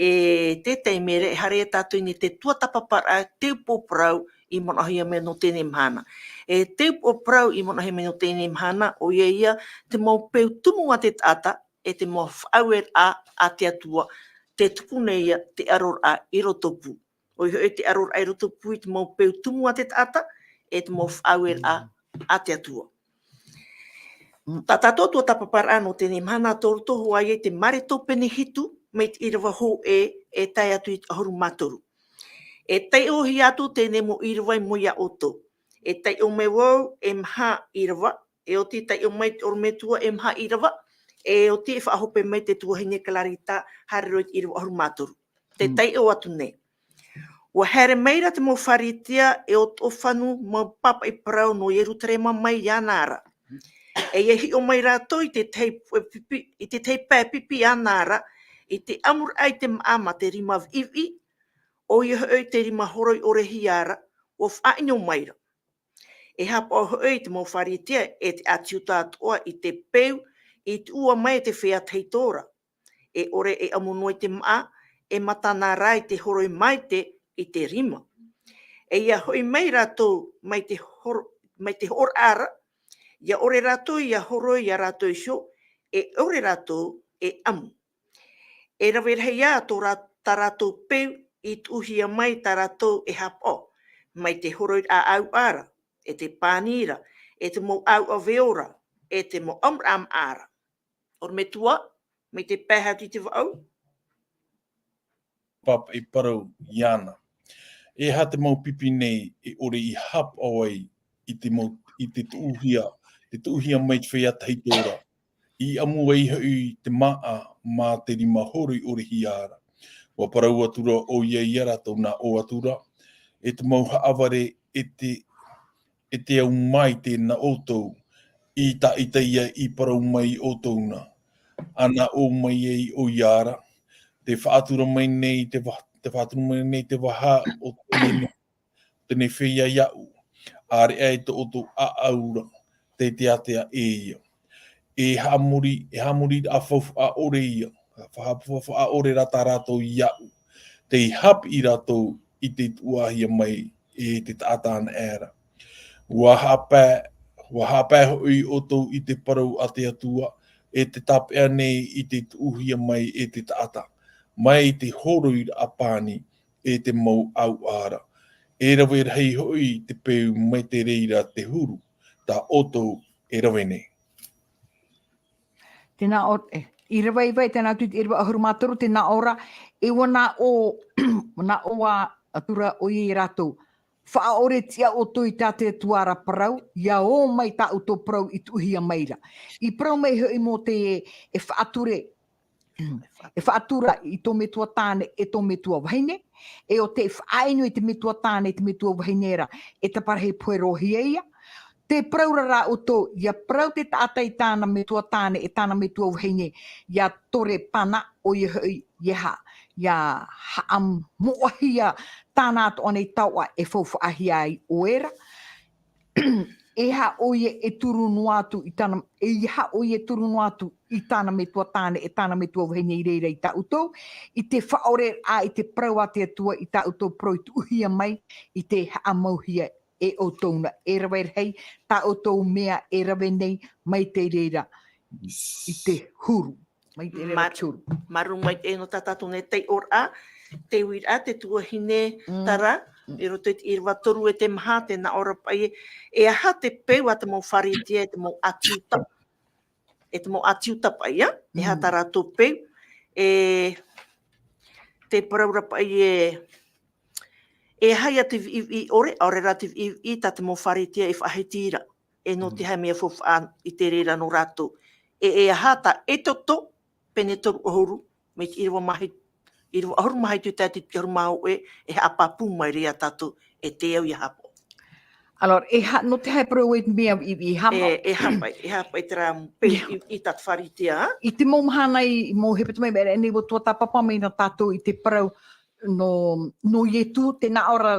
E te taime ra, e haere ia tātou i niʻa i te tuatāpaparaʻa, te upoʻo parau i manaʻohia mai nō teie mahana. E te upoʻo parau i manaʻohia mai nō teie mahana, ʻoia ia te mau peu tumu a te taʻata, e te mau faʻaueraʻa a te Atua, tē tupu nei ia te ʻaroraʻa i roto pū. ʻOia hoʻi te ʻaroraʻa i roto pū i te mau peu tumu a te taʻata, e te mau faʻaueraʻa a te Atua. Mm. Tā tātou tuatāpaparaʻa nō teie mahana tō roto hoʻi ia i te Mareko pene hitu, mai te ʻīrava hōʻē, e tae atu i te ʻahuru mā toru. E taiʻohia atu teie mau ʻīrava i mua ia ʻoutou. E taiʻo mai vau, e maha ʻīrava, e ʻoti taiʻo mai te ʻorometua, e maha ʻīrava, e ʻoti e faʻahope mai te tuahine Clarita, haere roa i te ʻīrava ʻahuru mā toru. Te Mm. taiʻo atu nei. ʻUa haere mai ra te mau Pharisea e ʻo tō fānau mau pāpaʻi parau nō Ierutarema mai iāna ra. E ʻia hiʻo mai rātou i te tahi puʻe pipi, i te tahi pae pipi iāna ra, i te ʻamuraʻa i te māʻa mā te rima viʻiviʻi, ʻoia hoʻi te rima horoi ʻore hia ra, ʻua faʻaʻino mai ra. E haʻapaʻo hoʻi te mau Pharisea e te ʻāti Iuta atoʻa i te peu i tuʻua mai e te feiā tahito ra. E ʻore e ʻamu noa i te māʻa, e mata na rā i te horoi maite i te rima. E ʻia hoʻi mai rātou mai te hor-, mai te hoʻoraʻa ra, ʻia ʻore rātou ʻia horoi ia rātou iho, e ʻore rātou e ʻamu. E rave rahi ā tō rā-, tā rātou peu i tuʻuhia mai tā rātou e haʻapaʻo, mai te horoi ʻāʻau ra, e te pāni ra, e te mau ʻāuʻa veo ra, e te mau ʻamuraʻa māʻa ra. ʻOrometua, mai te pae haere atu i te vaʻu. Pāpaʻi parau iāna. E aha te mau pipi nei e ʻore i haʻapaʻo ai i te mau, i te tuʻuhia, te tuʻuhia mai te feiā tahito ra. I ʻamu ai hoʻi te māʻa mā te rima horoi ʻore hia ra. ʻUa parau atu ra ʻoia ia rātou, nā ʻō atu ra, e te mau haʻavare, e te, e te au maite nā ʻoutou, i tā ʻita ia i parau mai ʻoutou na. ʻA nā ʻō mai ai ʻoia ra, te faʻatura mai nei te va-, te faʻatura mai nei te vaha o te, te nei feiā iaʻu, ʻāreʻa e tō ʻoutou ʻāʻau ra, te teatea ʻē ia. E haʻamori, e haʻamori ra faufaʻa ʻore ia, fa-, fa-, faufaʻa ʻore rā tā rātou iaʻu, tei haʻapiʻi rātou i te tuʻuhia mai e te taʻata anaʻe ra. ʻUa haʻapae, ʻua haʻapae hoʻi ʻoutou i te parau a te Atua, e te tāpeʻa nei i te tuʻuhia mai e te taʻata, mai te horoiraʻa pāni, e te mau ʻāuʻa ra. E rave rahi hoʻi te peu mai te reira te huru, tā ʻoutou e rave nei. Tēnā ʻo, e, ʻīrava iva, e tae atu i te ʻīrava ʻahuru mā toru, tēnā ʻo ra, e ʻua nā ʻō, nā ʻō atu ra ʻoia ia rātou. faʻaʻore tiʻa ʻoutou i tā te Atua ra parau, ʻia ō mai tā ʻoutou parau i tuʻuhia mai ra. I parau mai hoʻi Mōte e, e faʻature, e faʻatura i tō metua tāne, e tō metua vahine, e ʻo tē faʻaʻino i te metua tāne, e te metua vahine ra, e taparahi pohe roa hia ia. Tē parau ra rā ʻoutou, ʻia parau te taʻata i tāna metua tāne, e tāna metua vahine, ʻia tore pana, ʻoia hoʻi, ʻia ha-, ʻia haʻamoʻahia tāna atoʻa nei taoʻa e faufaʻahia ai ʻoe ra. E aha ʻoia e turu noa atu i tāna, e aha ʻoia e turu noa atu i tāna metua tāne, e tāna metua vahine i reira ia ʻoutou, i te faʻaʻore ra i te parau a te Atua i tā ʻoutou parau i tuʻuhia mai, i te haʻamauhia e ʻoutou na, e rave rahi, tā ʻoutou mea e rave nei, mai te reira, i te huru. Mai te reira Mar-, te huru. Māuruuru maitaʻi nō tā tātou nei taiʻoraʻa, te uiraʻa, te tuahine Mm. Tara, Mm. i roto i te ʻīrava toru e te maha, tē nā ʻō ra paʻi, e aha te peu a te mau Pharisea, e te mau ʻĀti Iuta, e te mau ʻĀti Iuta paʻi, ā? E aha Mm. tā rātou peu, e, tē parau ra paʻi e, e aha ia te viʻiviʻi ʻore, ʻaore rā te viʻiviʻi tā te mau Pharisea e faʻahiti ra. E nō te Mm. aha e mea faufaʻa i te reira nō rātou. E, e aha tā Exodo, pene toru ʻahuru, mai te ʻīrava maha-, ʻīrava ʻahuru mā hitu i tae i te ʻahuru mā hōʻē, e haʻapāpū mai ra ia tātou, e te au ʻia haʻapaʻo. Alors, e aha, nō te aha e parau ai te mea viʻiviʻi, e aha mau? E, e aha paʻi, e aha paʻi terā peu Yeah. i, i tā te Pharisea, ā? I te mau mahana i, i mau hepetoma i mea nei ʻua tuatāpapa mai na tātou i te parau nō, nō Ietu, tē nā ʻō ra,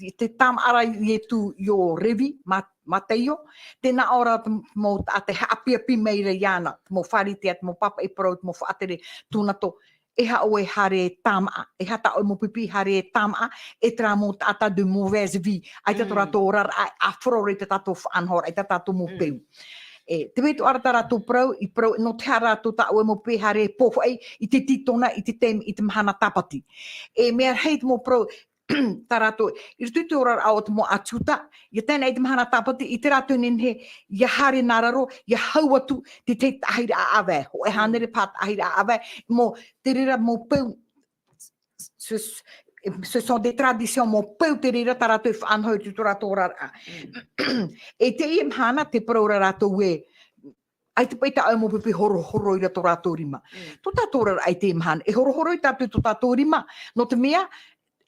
i te tāmāʻa ra Ietu i ʻō Revi, Mā-, Mataio, tē nā ʻō ra te mau taʻata e haʻapiapi mai ra iāna, te mau Pharisea, te mau pāpaʻi parau, te mau faʻatere tūnato, e aha ʻoe e haere e tāmāʻa, e aha tā ʻoe mau pipi e haere e tāmāʻa, e terā mau taʻata de mauvaise vie, ʻaita tō Mm. rātou oraraʻa, e ʻāfaro ra i tā tātou faʻanahoraʻa, i tā tātou mau Mm. peu. E, te mea atoʻa ra tā rātou parau, i parau, nō te aha rātou tā ʻoe mau peu e haere e pōfaʻi, i te tītona, i te taime, i te mahana tāpati. E mea rahi te mau parau, tā rātou, i roto i te oraraʻa o te mau ʻĀti Iuta, ʻia tae noa i te mahana tāpati, i te rātou e nehenehe, ʻia haere nā raro, ʻia hau atu, te tahi taʻahiraʻa ʻāvae, hōʻē hānere Mm. paha taʻahiraʻa ʻāvae, mau, te reira mau peu, ce, ce sont des traditions, mau peu te reira tā rātou e faʻanaho i tō rātou oraraʻa. Mm. E teie mahana, tē parau ra rātou ē, ʻaita paʻi tā ʻoe mau pipi e horohoroi ra tō rātou rima. Mm. Tō tātou oraraʻa i teie mahana, e horohoroi tātou i tō tātou rima, nō te mea,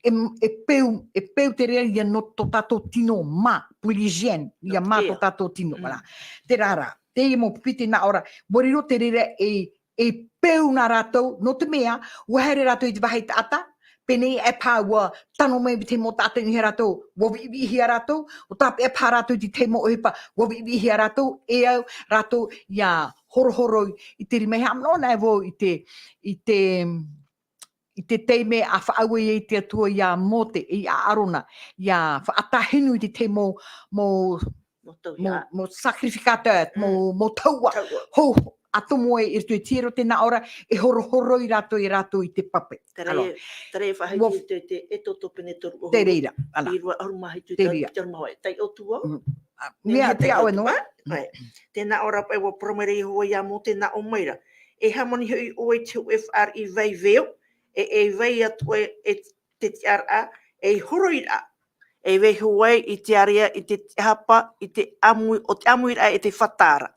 e, e peu, e peu te reira ïa nō tō tātou tino mā, pour l'hygiène, ïa mā tō tātou tino, Mm. voilà. Terā rā, teie mau pipi tē nā ʻō ra, ʻua riro te reira e, e peu nā rātou, nō te mea, ʻua haere rātou i te vāhi taʻata, pēnei e paha ʻua tano mai te mau taʻata i niʻa iho ia rātou, ʻua viʻiviʻihia rātou, ʻua tāpeʻa paha rātou i te tahi mau ʻohipa, ʻua viʻiviʻihia rātou, e au rātou ʻia horohoroi i te rima. E haʻamanaʻo anaʻe vau i te, i te, i te taime a faʻaue ai te Atua ia Mōte, e ia ʻĀrona, ʻia faʻatāhinu i te tahi mau, mau, Mau tauihaʻa. Mau, mau sacrificateur, Mm. mau, mau taua. Taua. Hou, ʻa Mōte i roto i te hiero tē nā ʻō ra, e horohoroi rātou, e rātou i te pape. Terā Alors, ïa, terā ïa faʻahiti ʻua i te, te Exodo pene toru ʻahuru. Te reira, voilà. ʻĪrava ʻahuru mā hitu i te, Te reira. te ʻahuru mā hōʻē. Taiʻo atu vau. Mm. ʻĀ, Tē mea nā te ʻoe noa. ʻĀ. Tē nā ʻō ra paʻi ʻua parau mai ra Iehova ia Mōte, nā ʻō mai ra. E haʻamani hoʻi ʻoe i te hōʻē fāriʻi vai veo, e, e vai atu ʻoe e te tiʻaraʻa, e horoiraʻa, e vaiiho ai i te ārea, i te tiʻahapa, i te ʻāmui, ʻo te ʻāmuiraʻa, e te fata ra.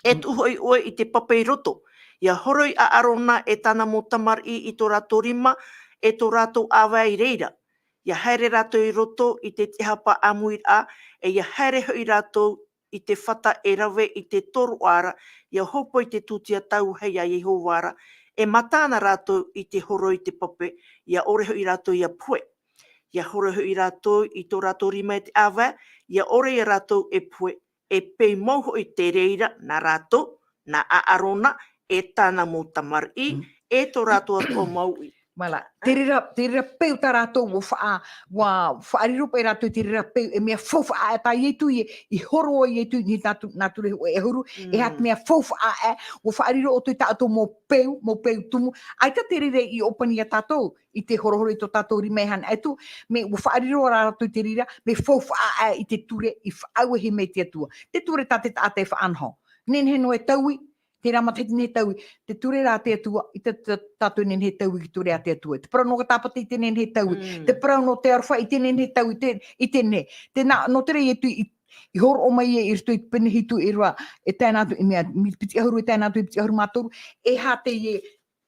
E Mm. tuʻu hoʻi ʻoe i te pape i roto. ʻIa horoi ʻa ʻĀrona e tāna mau tamariʻi i tō rātou rima, e tō rātou ʻāvae i reira. ʻIa haere rātou i roto i te tiʻahapa ʻāmuiraʻa, e ʻia haere hoʻi rātou i te fata e rave i te tōroʻa ra, ʻia hōpoi te tūtia tauahi a Iehova ra, e mātā na rātou i te horoi te pape, ʻia ʻore hoʻi rātou ʻia pohe. ʻIa horoi hoʻi rātou i tō rātou rima e te ʻāvae, ʻia ʻore ia rātou e pohe, e peu mau hoʻi te reira nā rātou, nā ʻĀrona, e tāna mau tamariʻi, Mm. e tō rātou atoʻa mau uʻi. Voilà. Te reira, te reira peu tā rātou ʻua faʻa-, ʻua faʻariro paʻi rātou te reira peu, e mea faufaʻa aʻe tā Ietu i, i horo ai Ietu i nā tu-, nā ture hōʻē ʻahuru, e aha te Mm. mea faufaʻa aʻe, ʻua faʻariro ʻoutou i tā ʻoutou mau peu, mau peu tumu, ʻaita te reira i ʻōpani ia tātou, i te horohoro i tō tātou rima e hana atu, mea ʻua faʻariro rā rātou te reira, mea faufaʻa aʻe i te ture i faʻaauhia mai te Atua. Te ture tā te taʻata e faʻanaho. Nehenehe noa e taui, Tērā matahiti nehenehe taui, te ture rā a te Atua, i te, te, tātou nehenehe taui i te ture a te Atua. Te parau nō Tāpati i te nehenehe taui. Mm. Te parau nō te aroha i te nehenehe taui, te, i te nehenehe. Tēnā, nō te reira Ietu i, i hōroʻa mai ia i roto i te pene hitu e rua, e tae noa atu i mea, piti ʻahuru e tae noa atu i piti ʻahuru mā toru, e aha teie,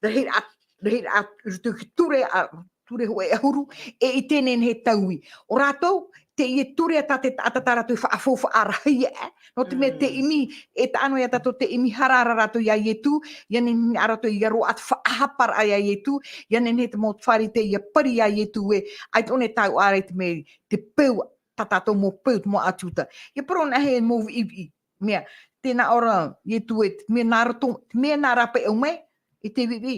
rahiraʻa, rahiraʻa i roto i te ture, a, ture hōʻē ʻahuru, e i te nehenehe taui. ʻO rātou, teie ture a tā te taʻata tā rātou i faʻafaufaʻa rahi aʻe, nō te mea te Mm. ʻimi, e taʻa noa ia tātou te ʻimi hara ra rātou ia Ietu, ʻia nehenehe rātou ʻia roaʻa te faʻahaparaʻa ia Ietu, ʻia nehenehe te mau Pharisea ʻia pari ia Ietu ē, ʻaita ʻōna e tauturu i te mea, te peu, tā tātou mau peu, te mau ʻĀti Iuta. ʻIa parau anaʻe e mau viʻiviʻi, mea, tēnā ʻō ra, Ietu ē, te mea nā roto, te mea nā rāpae ʻau mai, i te viʻiviʻi,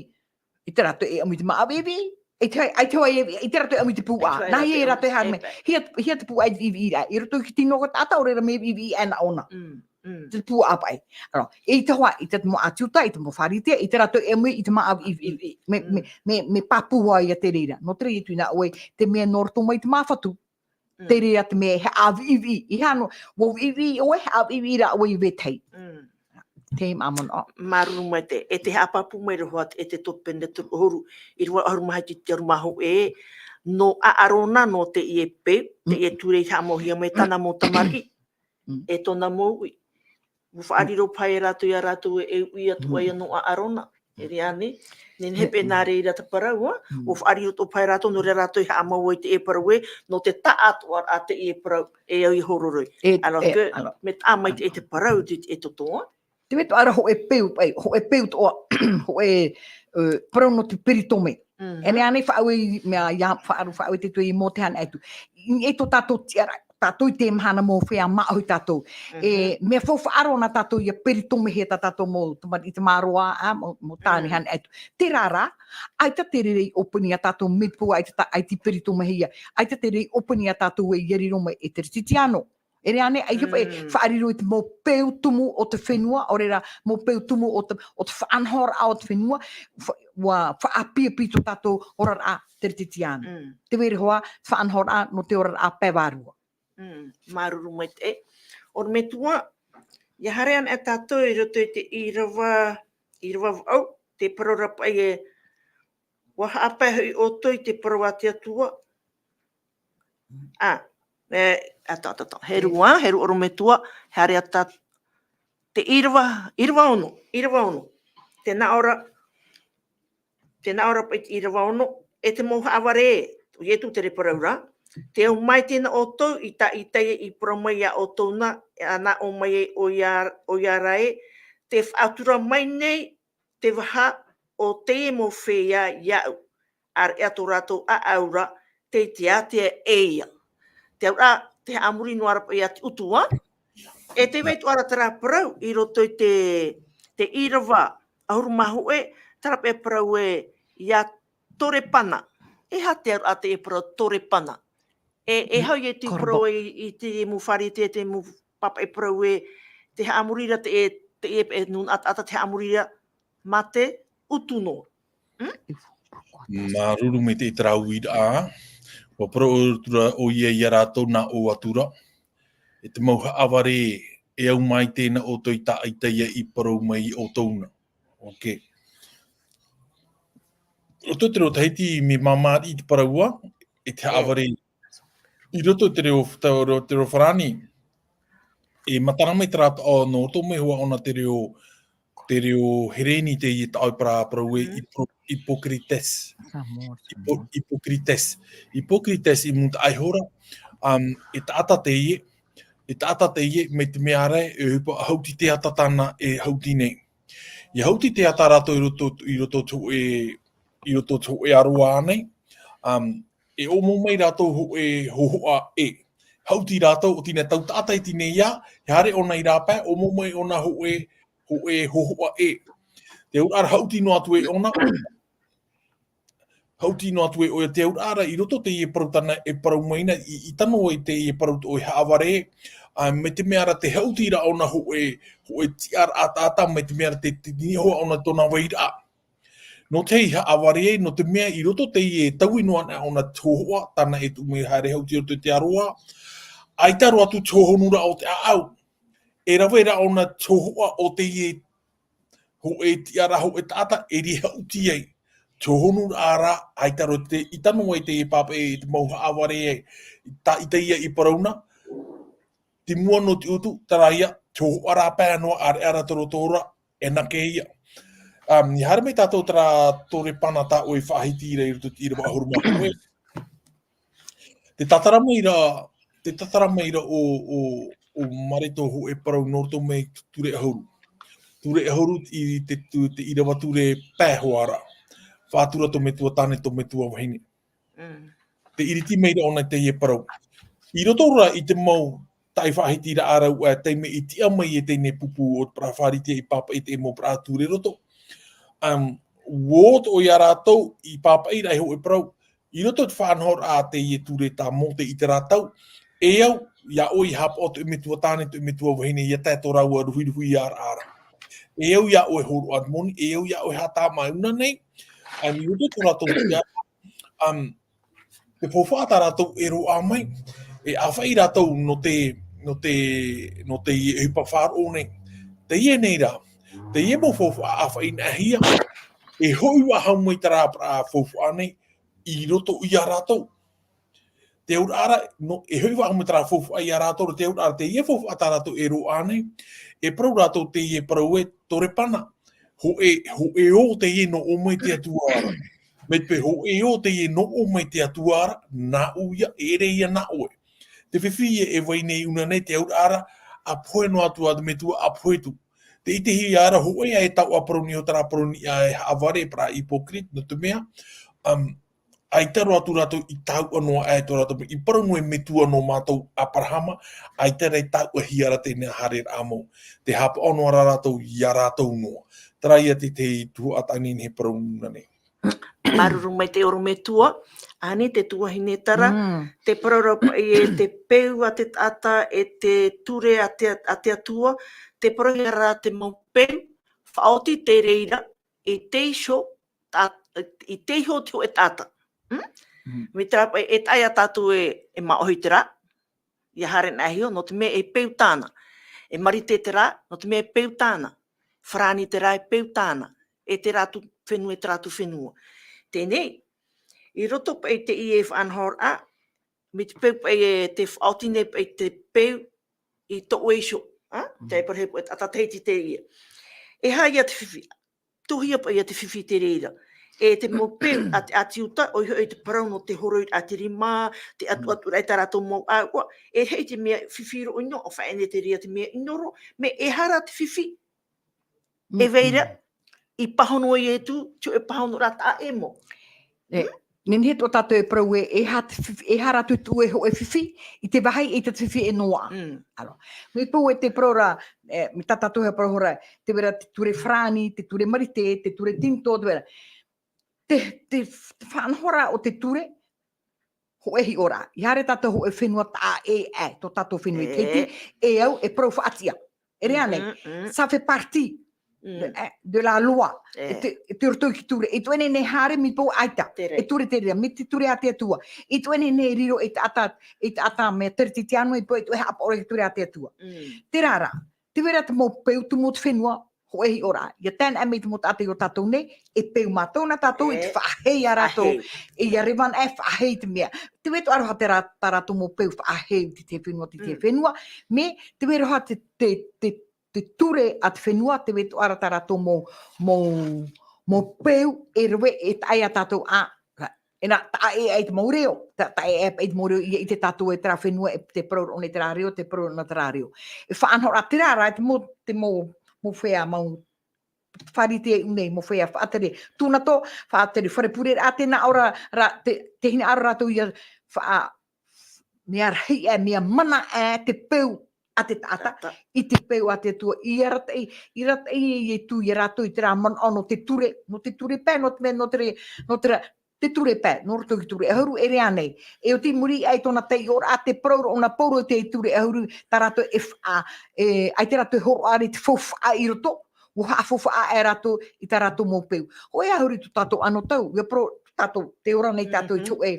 ʻaita rātou e ʻamu i te māʻa viʻiviʻi, ʻaita, ʻaita hoʻi e, ʻaita rātou e ʻamu i te pūʻā. ʻAita hoʻi Nā hea rātou e rātou e haere mai. Pai. Hia, hia te pūʻā i te viʻiviʻi ra. I roto i te tino o te taʻata, ʻaore rā mea viʻiviʻi aʻe nā ʻōna. Mm, mm. Te pūʻā paʻi. Ara, eʻita hoʻi, ʻaita te mau ʻĀti Iuta, ʻaita te mau Pharisea, ʻaita rātou e ʻamu i te māʻa viʻiviʻi. Viʻiviʻi. Mea, Mm. mea, mea, mea pāpū hoʻi ia te reira. Nō te reira Ietu nā ʻoe, te mea nō roto mai te māfatu. Mm. Te reira te mea e haʻaviʻiviʻi. ʻEiaha noa, ʻua viʻiviʻi ʻoe, haʻaviʻiviʻi rā ʻoe i vetahi. Mm. Te manaʻo. Māuruuru maitaʻi, e te haʻapāpū mai ra hoʻi, e te tō pene toru ʻahuru, ʻīrava ʻahuru mā hitu i te ʻahuru mā hōʻē, nō ʻĀrona, nō teie peu, Mm. teie ture i haʻamauhia mai tāna mau tamariʻi, Mm. e tōna mau uʻi. ʻUa faʻariro paʻi rātou ia rātou e, e uʻi atu Mm. ai nō ʻĀrona. E riro ānei, nehenehe Mm. pē nā reira te parau, ā? Mm. ʻUa faʻariro atoʻa paʻi rātou, nō reira rātou i haʻamau ai teie parau ē, nō te taʻatoʻaraʻa teie parau, e au i hōroʻa. E, Alors e, que, alors. mea taʻa mai te, e te parau, te, e toto, ā? Te mea atoʻa ra hōʻē peu, paʻi, hōʻē peu atoʻa, hōʻē, ē, parau nō te peritome. Mhm. E nehenehe faʻaue i, mea, ʻia faʻaroʻo, faʻaue te Atua ʻia Mōtē Hānaitu. I, e tō tātou tiʻaraʻa, tātou i teie mahana mau feiā māʻohi tātou. E, Mhm. mea faufaʻa roa nā tātou ʻia peritomehia tā tātou mau tamariʻi, te māroa, ā, mau, mau tāne Mm. Hānaitu. Terā rā, ʻaita te reira i ʻōpani ia tātou mai te peu ʻaita tā, ʻaita i peritomehia, ʻaita te reira i ʻōpani ia tātou ē ʻia riro mai e Teretetiāno. E riro ānei, ʻaita paʻi Mm. faʻariro i te mau peu tumu o te fenua, ʻaore rā, mau peu tumu o te, o te faʻanahoraʻa o te fenua, fa-, ʻua faʻaʻāpīʻāpī tō tātou oraraʻa Teretetiāno. Mm. Te vai ra hoʻi, faʻanahoraʻa nō te oraraʻa pae vārua. Mm, māuruuru maitaʻi. ʻOrometua, ʻia haere anaʻe tātou i roto i te ʻīrava, ʻīrava vaʻu, te parau ra paʻi ē, ʻua haʻapae hoʻi ʻoutou i te parau a te Atua. Ā, e, atoʻa, atoʻa, atoʻa. Heru ā, heru ʻorometua, haere ā tā, te ʻīrava, ʻīrava ono, ʻīrava ono. Tē nā ʻō ra, Tē nā ʻō ra paʻi te ʻīrava ono, e te mau haʻavare, ʻo Ietu te parau ra, tē au mai tei nā ʻoutou i tāʻitaia i parau mai ia ʻoutou na, e ana ʻō mai ai ʻoia, ʻoia ra ē, tē faʻatura mai nei te vaha o teie mau feiā iāʻu, ʻāreʻa tō rātou ʻāʻau ra, tei te ātea e ia. Te auraʻa, te haʻamori noa ra paʻi ia te ʻutu ā. E te vai atoʻa ra terā parau i roto i te, te ʻīrava ʻahuru mā hōʻē, terā paʻi parau ē ia Torepana. E aha te auraʻa teie parau Torepana? E, e Mm, hau ia te korbo. parau i, i te mau Pharisea, te mau pāpaʻi parau ē, te haʻamori ra te, te, e, e, nūnaʻa taʻata te haʻamori ra, mā te ʻutu noa. Mm? Māuruuru maitaʻi terā uiraʻa. ʻUa parau atu ra ʻoia ia rātou nā ʻō atu ra. E te mau haʻavare e au mai tei nā ʻoutou i tāʻitaia i parau mai ia ʻoutou na. Ok. Roto te reo Tahiti, mea māmāriʻi te parau ā, e te Mm. haʻavare. I roto te reo, te reo, te reo Farāni, e matara mai terā taʻo nō roto mai hoʻi ʻōna te reo, te reo Hereni teie taʻo i parau, parau ē Mm. hypo-, hypocrites. Hypo-, hypocrites. Hypocrites i mūtaʻa iho ra, um, e taʻata teie, e taʻata teie, mai te mea ra, e ʻohipa hauti teata tāna e hauti nei. ʻIa hauti teata rātou i roto, i roto te hōʻē, i roto te hōʻē aroā nei, um, e ʻōmou mai rātou hōʻē hōhoʻa ʻē. Hauti rātou, ʻo tei nā tau taʻata i teie nei ā, e haere ʻōna i rāpae, ʻōmou mai ʻōna hōʻē, hōʻē hōhoʻa ʻē. Te auraʻa ra hauti noa atu ē ʻōna, hauti noa atu ē ʻoia te auraʻa ra i roto teie parau tāna e parau mai na i, i tano ai teie parau ʻo e haʻavare, ā, mai te mea ra te hauti ra ʻōna hōʻē, hōʻē tiʻaraʻa taʻata, mai te mea ra te, te niʻa hoʻi ʻōna tōna vairaʻa. Nō te haʻavare, nō te mea i roto teie taui noa anaʻe ʻōna te hōhoʻa, tāna e tuʻu mai haere hauti i roto i te aroā, ʻaita roa atu te hohonu ra o te ʻāʻau. E rave ra ʻōna te hōhoʻa o teie hōʻē tiʻaraʻa, hōʻē taʻata, e riro haʻuti ai. Te hōhonu rā, ʻaita roa te, ʻaita noa i te pāpaʻi, i te mau haʻavare, tā ʻaita ia i parau na, te mua nō te utu, terā ia, te hōhoʻa rā pae noa, ʻāreʻa rā te roto ra, e nā kē ia. Um, i haere mai tātou terā Tore Pana tā ʻoe i faʻahiti ra i roto i te ʻīrava ʻahuru mā hōʻē. Te tātara mai ra, te tātara mai ra o, o, o Mareto hōʻē parau nō roto mai te ture ʻahuru. Ture ʻahuru i te, tu-, te ʻīrava ture pae hoʻi ra. Faʻatura tō metua tāne, tō metua vahine. Mm. Te iriti mai ra ʻōna i teie parau. I roto ra i te mau taʻi faʻahiti ra ʻārau, ā, taime i tiʻa mai e teie nei pupu o te parau Fārite i pāpaʻi i te mau parau ture roto. Um, ʻo tō ia rātou i pāpaʻi ra e hōʻē parau. I roto i te faʻanahoraʻa a teie ture tā Mōte i terā tau, e au, ia ʻoe i haʻapaʻo tō metua tāne, tō metua vahine, ia tae tō rāua ruhiruhi ia ra. E au ia ʻoe hōroʻa moni, e au ia ʻoe haʻatāmā i ʻōna nei, um, i roto i tō rātou tiʻa, um, te faufaʻa tā rātou e roaʻa mai, e ʻāfaʻi rātou nō te, nō te, nō te ʻohipa faʻaroʻo nei. Teie nei rā, teie mau faufaʻa ʻāfaʻi nā hea, e hoʻi faʻahou mai terā parau faufaʻa nei, i roto ia rātou. Te auraʻa ra, nō, e hoʻi faʻahou mai terā faufaʻa ia rātou, te auraʻa ra, teie faufaʻa tā rātou e roaʻa nei, e parau rātou teie parau ē, Tore Pana, hōʻē, hōʻē ō teie nō ʻō mai te Atua ra. Mai te peu hōʻē ō teie nō ʻō mai te Atua ra, nāʻu ia, ʻeʻere ia nā ʻoe. Te fifi e, e vai nei i ʻōna nei, te auraʻa ra, ʻa pohe noa atu ā te metua, ʻa pohe atu. Te ʻitehia ra, hōʻē ā e tauʻa parau nei, ʻo terā parau nei ā e haʻavare, parau hypocrite, nō te mea, um, ʻaita roa atu rātou i tauʻa noa aʻe tō rātou, i parau noa e metua nō mātou ʻo Aperahama, ʻaita rā i tauʻahia ra teie haereraʻa mau. Te haʻapaʻo noa ra rātou ia rātou noa. Terā ia te, te tuhaʻa tāne nei e parau nei. Māuruuru maitaʻi ʻorometua, ānei te tuahine Tara, Mm. te parau ra paʻi ē te peu a te taʻata e te ture a te, a te Atua, te parau ia rā te mau peu, faʻaoti te reira, i te iho, tā-, i te iho o te hōʻē taʻata. Mm? Mm. Mai terā paʻi, e taʻa ia tātou e, e māʻohi terā, ia haere nā hea, nō te mea e peu tāna. E Marite terā, nō te mea e peu tāna. Farāni terā, e peu tāna. E terā atu fenua, e terā atu fenua. Teie nei, i roto paʻi i teie faʻanahoraʻa, mai te peu paʻi e te faʻaoti nei paʻi te peu i tō ʻoe iho, ā? Mm. Te parau hē paʻi e taʻata Tahiti teie. E aha ia te fifi? Tōhia paʻi ia te fifi te reira. E te mau peu a te ʻĀti Iuta, ʻoia hoʻi te parau nō te horoʻa i te rima, te atuaturaʻa i tā rātou mau ʻāua, e hia te mea fifi roa ʻino, ʻo faʻaʻite te reira te mea ʻino roa, mea e aha rā te fifi? Mm, e vai ra, mm. I pāhono ai Ietu, te hōʻē pāhonoraʻa taʻa ʻē mau. E, Mm? nehenehe tō tātou e parau ē, e aha te fifi, e aha rātou te tuʻu e hōʻē fifi, i te vāhi ʻaita te fifi e noaʻa. Mm. Alors, mai te peu e te parau ra, e, mai tā tātou e parau ra, tē vai ra te ture farāni, te ture Marite, te ture Tinitō, tē vai ra. Te, te f-, te faʻanahoraʻa o te ture, hōʻē hiʻoraʻa. I haere tātou hōʻē fenua taʻa ʻē, e, tō tātou fenua i Tahiti, E. e au, e parau faʻatiʻa. E rave ānei, Mhm, mhm. ça fait partie de, Mm. eh, de la loi. E. E te, e te roto i te ture. E tuʻu nei e haere mai te peu ʻaita. Te reira. E ture te reira, mai te ture a te Atua. E tuʻu nei e riro i te taʻata, i te taʻata mea Teretitiano, i te peu e tuʻu e haʻapaʻo i te ture a te Atua. Mm. Terā rā, tē vai ra te mau peu, te mau fenua, hōʻē hiʻoraʻa. Ia tae noa mai te mau taʻata i ō tātou nei, e peu mātou nā tātou, i te E. faʻahei ia rātou. Faʻahei. E ia reva noa e faʻahei te mea. Tē vai atoʻa ra te rā-, tā rātou mau peu faʻahei i te, te fenua, te, te Mm. fenua. Mea, tē vai ra te, te, te, te ture a te fenua, tē vai atoʻa ra tā rātou mau, mau, mau peu, e rave, e taʻa ia tātou ā, ra-, e nā, taʻa ʻē ai te mau reo, ta-, taʻa ʻē ai te mau reo, ʻia ʻite tātou e terā fenua, e te parau ra ʻōna i terā reo, te parau ra ʻōna i terā reo. E faʻanahoraʻa terā rā, te mau, te mau, mau feiā, mau Fārite i ʻō nei, mau feiā faʻatere. Tūnato, faʻatere, fare pure ra, te nā ʻō ra, ra, te, te hinaʻaro rātou ia faʻa-, mea rahi ē, mea mana ē, te peu a te taʻata, Taʻata. i te peu a te Atua, i arataʻi, i arataʻi e Ietu ia rātou i terā manaʻo nō te ture, nō te ture pae, nō te mea, nō te re-, nō te ra-, te ture pae, nō roto i te ture ʻahuru e rave ānei. E oti i muri aʻe i tōna taiʻoraʻa te parau ra ʻōna a Pauro i te ture ʻahuru, tā rātou e faʻa-, e, ʻaita rātou e hōroʻa ra i te faufaʻa i roto, ʻua haʻafaufaʻa aʻe rātou i tā rātou mau peu. Hōʻē ʻahuru tō tātou anotau, ʻia parau tātou, tē ora nei tātou i te Mhm. hōʻē,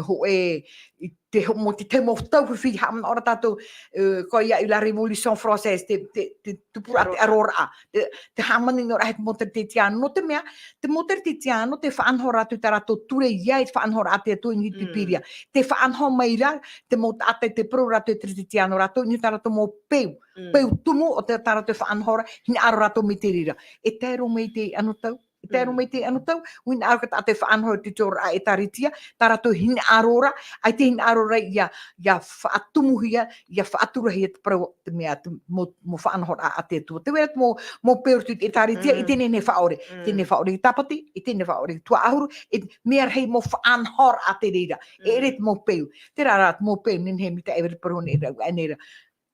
hōʻē, i te ho-, mo te, te mau tau fifi, haʻamanaʻo ra tātou, ē, ko ia i la Révolution Française, te, te, te tupuraʻa, te aroraʻa, te, te hāmani noa ra he te mau Teretetiano, nō te mea, te mau Teretetiano, tē faʻanaho ra atu tā rātou ture ia i te faʻanahoraʻa a te Atua i niʻa i te Mm. Bibilia. Tē faʻanaho mai ra, te mau taʻata i te parau rātou e Teretetiano, rātou i niʻa i tā rātou mau peu. Mm. Peu tumu o te, tā rātou e faʻanaho ra, hinaʻaro rātou mai te reira. E tae roa mai te anotau, e tae roa Mm. mai te anotau, ʻua hinaʻaro ka taʻata e faʻanaho i te tioraʻa ʻĒtārētia, tā rātou hinaʻaro ra, ʻaita e hinaʻaro ra ia, ia faʻatumuhia, ia faʻaturahia te parau, te mea, te mau, mau faʻanahoraʻa a te Atua. Tē vai ra te mau, mau peu roto i te ʻĒtārētia, Mm. ʻaita e nehenehe e faʻaʻore, ʻaita e nehenehe e Mm. faʻaʻore i te Tāpati, ʻaita e nehenehe e faʻaʻore i te Tuaʻahuru, e mea rahi mau faʻanahoraʻa te reira. E ʻere Mm. te mau peu. Terā rā te mau peu, nehenehe e maitaʻi e rave i te parau nei ra, ʻua ʻae nei ra.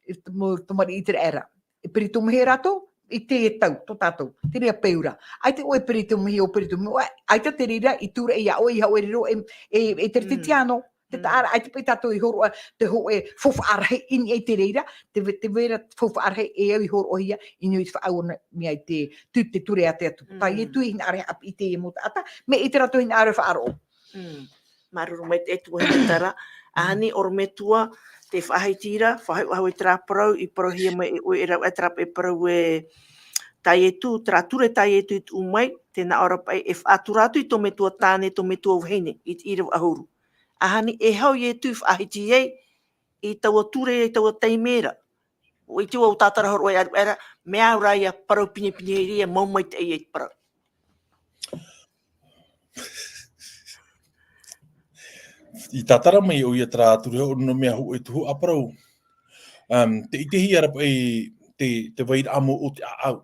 E te mau tamariʻi i te raʻi ra. E perito mai rātou, i te tau, tō tātou. Te reira peu ra. ʻAita ʻoe e perito mai, ʻo perito mai, ʻoe, ʻaita te reira i tūraʻi ia ʻoe, i haʻaʻore roa e, e, e Teretetiano. Te Mm. taʻara, ʻaita paʻi tātou i hōroʻa, te hōʻē faufaʻa rahi i niʻa i te reira, te ve-, te vai ra faufaʻa rahi e au i hōroʻahia, i niʻa i te faʻaau na mea i te, tu-, te ture a te Atua. Tā Mm. Ietu i hinaʻaro e haʻapiʻi i teie mau taʻata, mea ʻite rātou hinaʻaro e faʻaroʻo. Mm. Māuruuru maitaʻi e tuahine Tara. ʻAhani, ʻorometua, tē faʻahiti ra, faʻahoʻi, faʻahoʻi terā parau, i parauhia mai e ʻoe, e rave, e terā paʻi parau e tā Ietu, terā ture tā Ietu i tuʻu mai, tē nā ʻō ra paʻi e faʻatura atu i tō metua tāne, tō metua vahine, i te ʻīrava ʻahuru. ʻAhani, e hau Ietu i faʻahiti ai, i taua ture, i taua taime ra. ʻUa ʻite vau, ʻua tātara hōroʻa e aruʻe ra, mea au rā ia parau pinepine, ia mau maitaʻi ia i te parau. I tātara mai ʻoia terā ture hōʻē nō mea hōʻē tuhaʻa parau. Um, tē ʻitehia ra paʻi te, te vairaʻa mau o te ʻāʻau.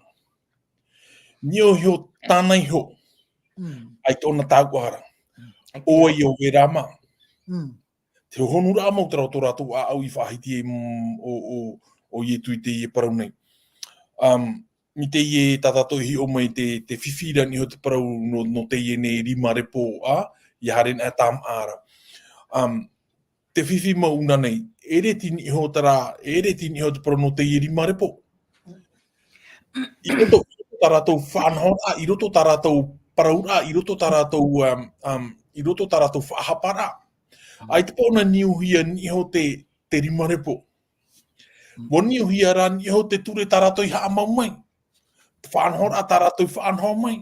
Niʻa iho tāna iho, Mm. ʻaita ʻōna tāuʻa ra. Mm. ʻO vai ʻo Verama. Mm. Te hohonuraʻa mau terā o tō rātou ʻāʻau i faʻahiti ai, mm, ʻo, ʻo, ʻo Ietu i teie parau nei. Um, i teie tā tātou e hiʻo mai te, te fifi ra niʻa iho te parau nō, nō teie nei rima repo, ā, ʻia haere ana e tāmāʻa ra. Um, te fifi mau ʻunā nei, ʻere tei niʻa iho terā, ʻere tei niʻa iho te parau nō teie rima repo. I roto, i roto tā rātou faʻanahoraʻa, i roto tā rātou parauraʻa, i roto tā rātou, um, um, i roto tā rātou faʻahaparaʻa. ʻAita paʻi ʻōna niuhia niʻa iho te, te rima repo. ʻUa niuhia rā niʻa iho te ture tā rātou i haʻamau mai. Te faʻanahoraʻa tā rātou i faʻanaho mai.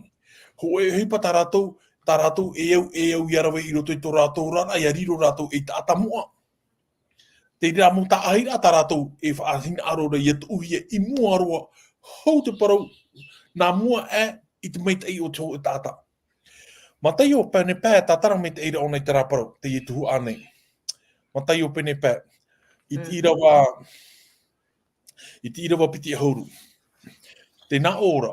Hōʻē ʻohipa tā rātou, tā rātou e au, e au ʻia rave i roto i tō rātou oraraʻa, ʻia riro rātou ei taʻata moʻa. Te reira mau taʻahiraʻa tā rātou e faʻahinaʻaro ra ʻia tuʻuhia i mua roa, hou te parau, nā mua aʻe i te maitaʻi o te hōʻē taʻata. Mataio pene pae, tātara maitaʻi ra ʻōna i terā parau, teie tuhaʻa nei. Mataio pene pae. I te Mm. ʻīrava, i te ʻīrava piti ʻahuru. Tē nā ʻō ra.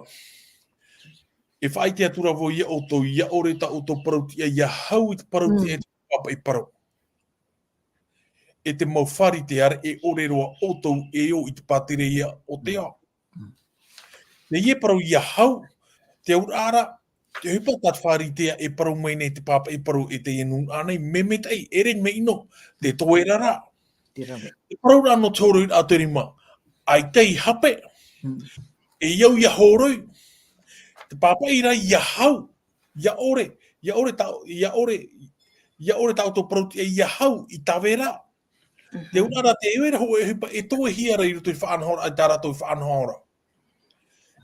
E faʻaʻite atu ra vau ia ʻoutou, ʻia ʻore tā ʻoutou parau-tiʻa, ʻia hau i te parau-tiʻa Mm. e te pāpaʻi parau. E te mau Pharisea ra, e ʻore roa ʻoutou e ō i te pātireia o te ao. Mm. Teie parau ʻia hau, te auraʻa ra, te ʻohipa tā te Pharisea e parau mai nei te pāpaʻi parau e teie nūnaʻa nei, mea maitaʻi, ʻere mea ʻino, te toe ra rā. Te rave. Te parau ra nō te hōroiraʻa o te rima, ʻaita i hape, Mm. e au ʻia hōroi, te pāpaʻi ra ʻia hau, ʻia ʻore, ʻia ʻore tā, ʻia ʻore, ʻia ʻore tā ʻoutou parau-tiʻa ʻia hau i tavera. Mhm. Te auraʻa ra te vai ra hōʻē ʻohipa e toehia ra i roto i faʻanahoraʻa, i tā rātou faʻanahoraʻa.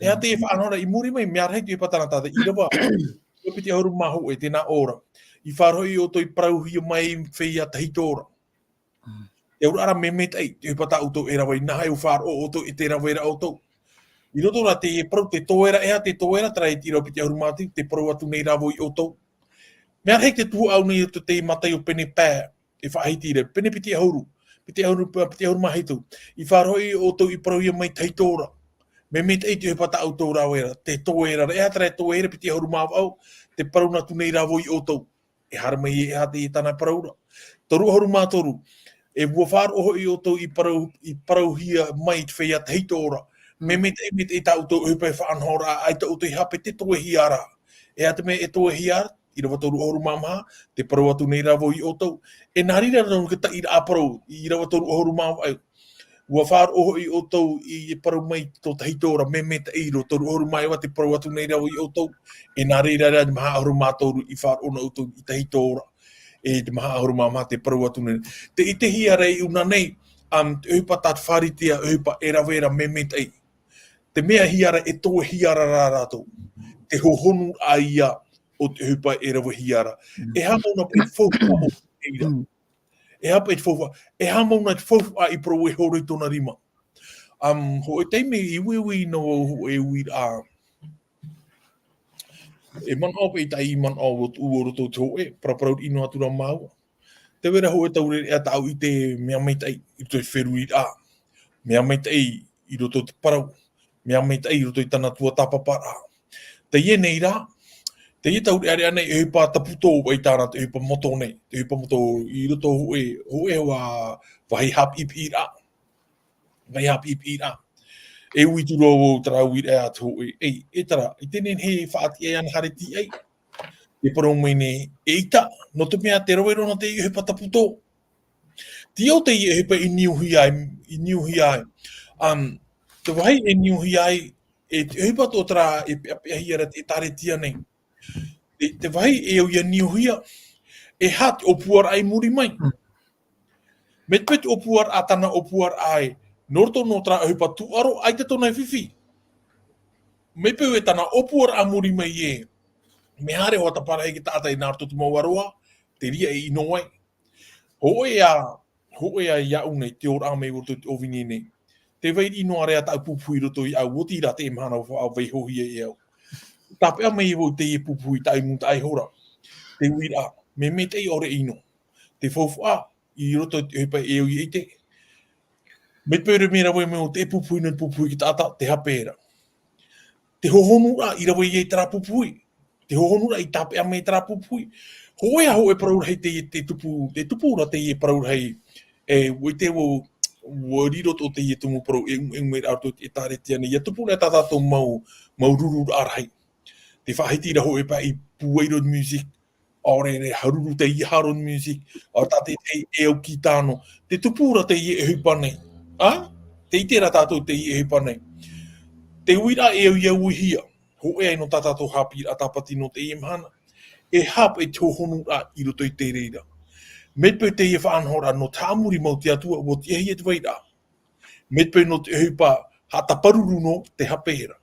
E aha te faʻanahoraʻa i muri mai, mea rahi te ʻohipa tāna, tā te ʻīrava, ʻīrava piti ʻahuru mā hōʻē, tē nā ʻō ra. I faʻaroʻo ʻoutou i parauhia mai feiā tahito ra. Mm. Te auraʻa ra mea maitaʻi, te ʻohipa tā ʻoutou e rave, inaha e faʻaroʻo ʻoutou e te rave ra ʻoutou. I roto rā teie parau, te toe ra, e aha te toe ra, terā i te ʻīrava piti ʻahuru mā toru, tē parau atu nei ra vau ia ʻoutou. Mea rahi te tuhaʻa nei o te, te Mataio pene pae, e faʻahiti ra, pene piti ʻahuru, piti ʻahuru, piti ʻahuru mā hitu. I faʻaroʻo ʻoutou i parauhia mai tahito ra. Mea maitaʻi te ʻohipa tā ʻoutou rave ra, te toe ra, e aha terā toe ra, piti ʻahuru mā vaʻu, tē parau atu nei ra vau ia ʻoutou. E haere mai e aha te, tāna parau ra. Toru ʻahuru mā toru. E ʻua faʻaroʻo hoʻi ʻoutou i parau, i parauhia mai te feiā tahito ra. Mea maitaʻi, maitaʻi tā ʻoutou ʻohipa e faʻanahoraʻa, ʻaita ʻoutou i hape, tē toehia ra. E aha te mea e toehia ra, ʻīrava toru ʻahuru mā maha, tē parau atu nei ra vau ia ʻoutou. E nā reira rā nō te taʻiraʻa parau, ʻīrava toru ʻahuru mā vaʻu. ʻUa faʻaroʻo hoʻi ʻoutou i parau mai tō tahito ra, mea maitaʻi roa, toru ʻahuru mā iva, tē parau atu nei ra vau ia ʻoutou. E nā reira rā, maha ʻahuru mā toru i faʻaroʻo na ʻoutou i tahito ra. e te maha ʻahuru mā maha te parau atu nei. Te ʻitehia ra i ʻuna nei, um, te ʻohipa tātāfāritia, ʻohipa e rave ra, mea maitaʻi. Te mea hia ra e tō e hia ra rā rātou. Te hohonu a ia o te ʻohipa e rave hia ra. E hā mau nā paʻi faufaʻa o te reira. E hā paʻi te faufaʻa, e hā mau nā te faufaʻa i parau e horo i tōna rima. Um, hōʻē taime i uiui nō au hōʻē uiraʻa. E manaʻo paʻi taʻi i manaʻo o tuʻu o roto te hōʻē, paraparau ʻino atu rā māua. Te vera hōʻē taureʻareʻa tāʻu i te mea maitaʻi, i roto i te feruriraʻa. Mea maitaʻi, i roto i te parau. Mea maitaʻi, i roto i tāna tuatāpaparaʻa. Teie nei rā, teie taureʻareʻa nei, e ʻohipa taputō paʻi tāna, te ʻohipa moto nei, te ʻohipa moto i roto hōʻē, hōʻē hoa vahi haʻapiʻipiʻiraʻa. Vahi haʻapiʻipiʻiraʻa. E ui atu ra vau terā uiraʻa a te hōʻē, ei, e terā, i teie nei e faʻatiʻa ana haere tīaʻi. E parau mai nei, eʻita, nō te mea te rave roa nō te ʻohipa taputō. Te ao teie ʻohipa i niuhia ai, i niuhia ai. Um, te vahi e niuhia ai, e te ʻohipa tō terā e peʻapeʻahia ra te ʻĒtārētia nei. Te, te vahi e au ia niuhia, e hā te ʻōpuaraʻa i muri mai. Mai te peu te ʻōpuaraʻa, tāna ʻōpuaraʻa e, nō roto nō terā ʻohipa tūʻaro, ʻaita tōna e fifi. Mai te peu e tāna ʻōpuaraʻa muri mai ē, mea haere hoa tāparahi te taʻata i nā roto te mau aroha, te reira e ʻino ai. Hōʻē ā, hōʻē ā iāʻu nei, te ora mai roto i te ʻōvini nei. Te vai ʻino area tāʻu pupuhi roto iāʻu, oti rā te mahana faʻavaihohia e au. Tāpeʻa mai vau teie pupuhi tāʻu i mūtaʻa iho ra. Te uiraʻa, mea maitaʻi ʻore ʻino. Te faufaʻa, i roto i te ʻohipa e au ia ʻite. Mai te peu e rave mai o te pupuhi nō te pupuhi ki taʻata, te hape ra. Te hohonu ra, i rave ia i terā pupuhi. Te hohonu ra, i tāpeʻa mai terā pupuhi. Hōʻē ā hōʻē parau rahi te, te tupu, te tupu ra teie parau rahi. E, ʻua ʻite vau, ʻua riro tō teie tumu parau, e, e, e, rā tō te ʻĒtārētia nei. Ia tupu ra tā tātou mau, mau rururaʻa rahi. Te faʻahiti ra hōʻē paʻi pūai road music, ʻaore rā haruru teie road music, ʻaore tā te, te, e au ki tāno. Te tupu ra teie ʻohipa nei. A? Te ʻite ra tātou teie ʻohipa nei. Te uiraʻa e au ia uihia. Hōʻē ā nō tā tātou haʻapiʻiraʻa tāpati nō teie mahana. E hā paʻi te hohonu ra i roto i te reira. Mai te peu teie faʻanahoraʻa nō te haʻamori mau te Atua, ʻua tiʻahia te vairaʻa. Mai te peu nō te ʻohipa haʻataparuru nō te hape ra.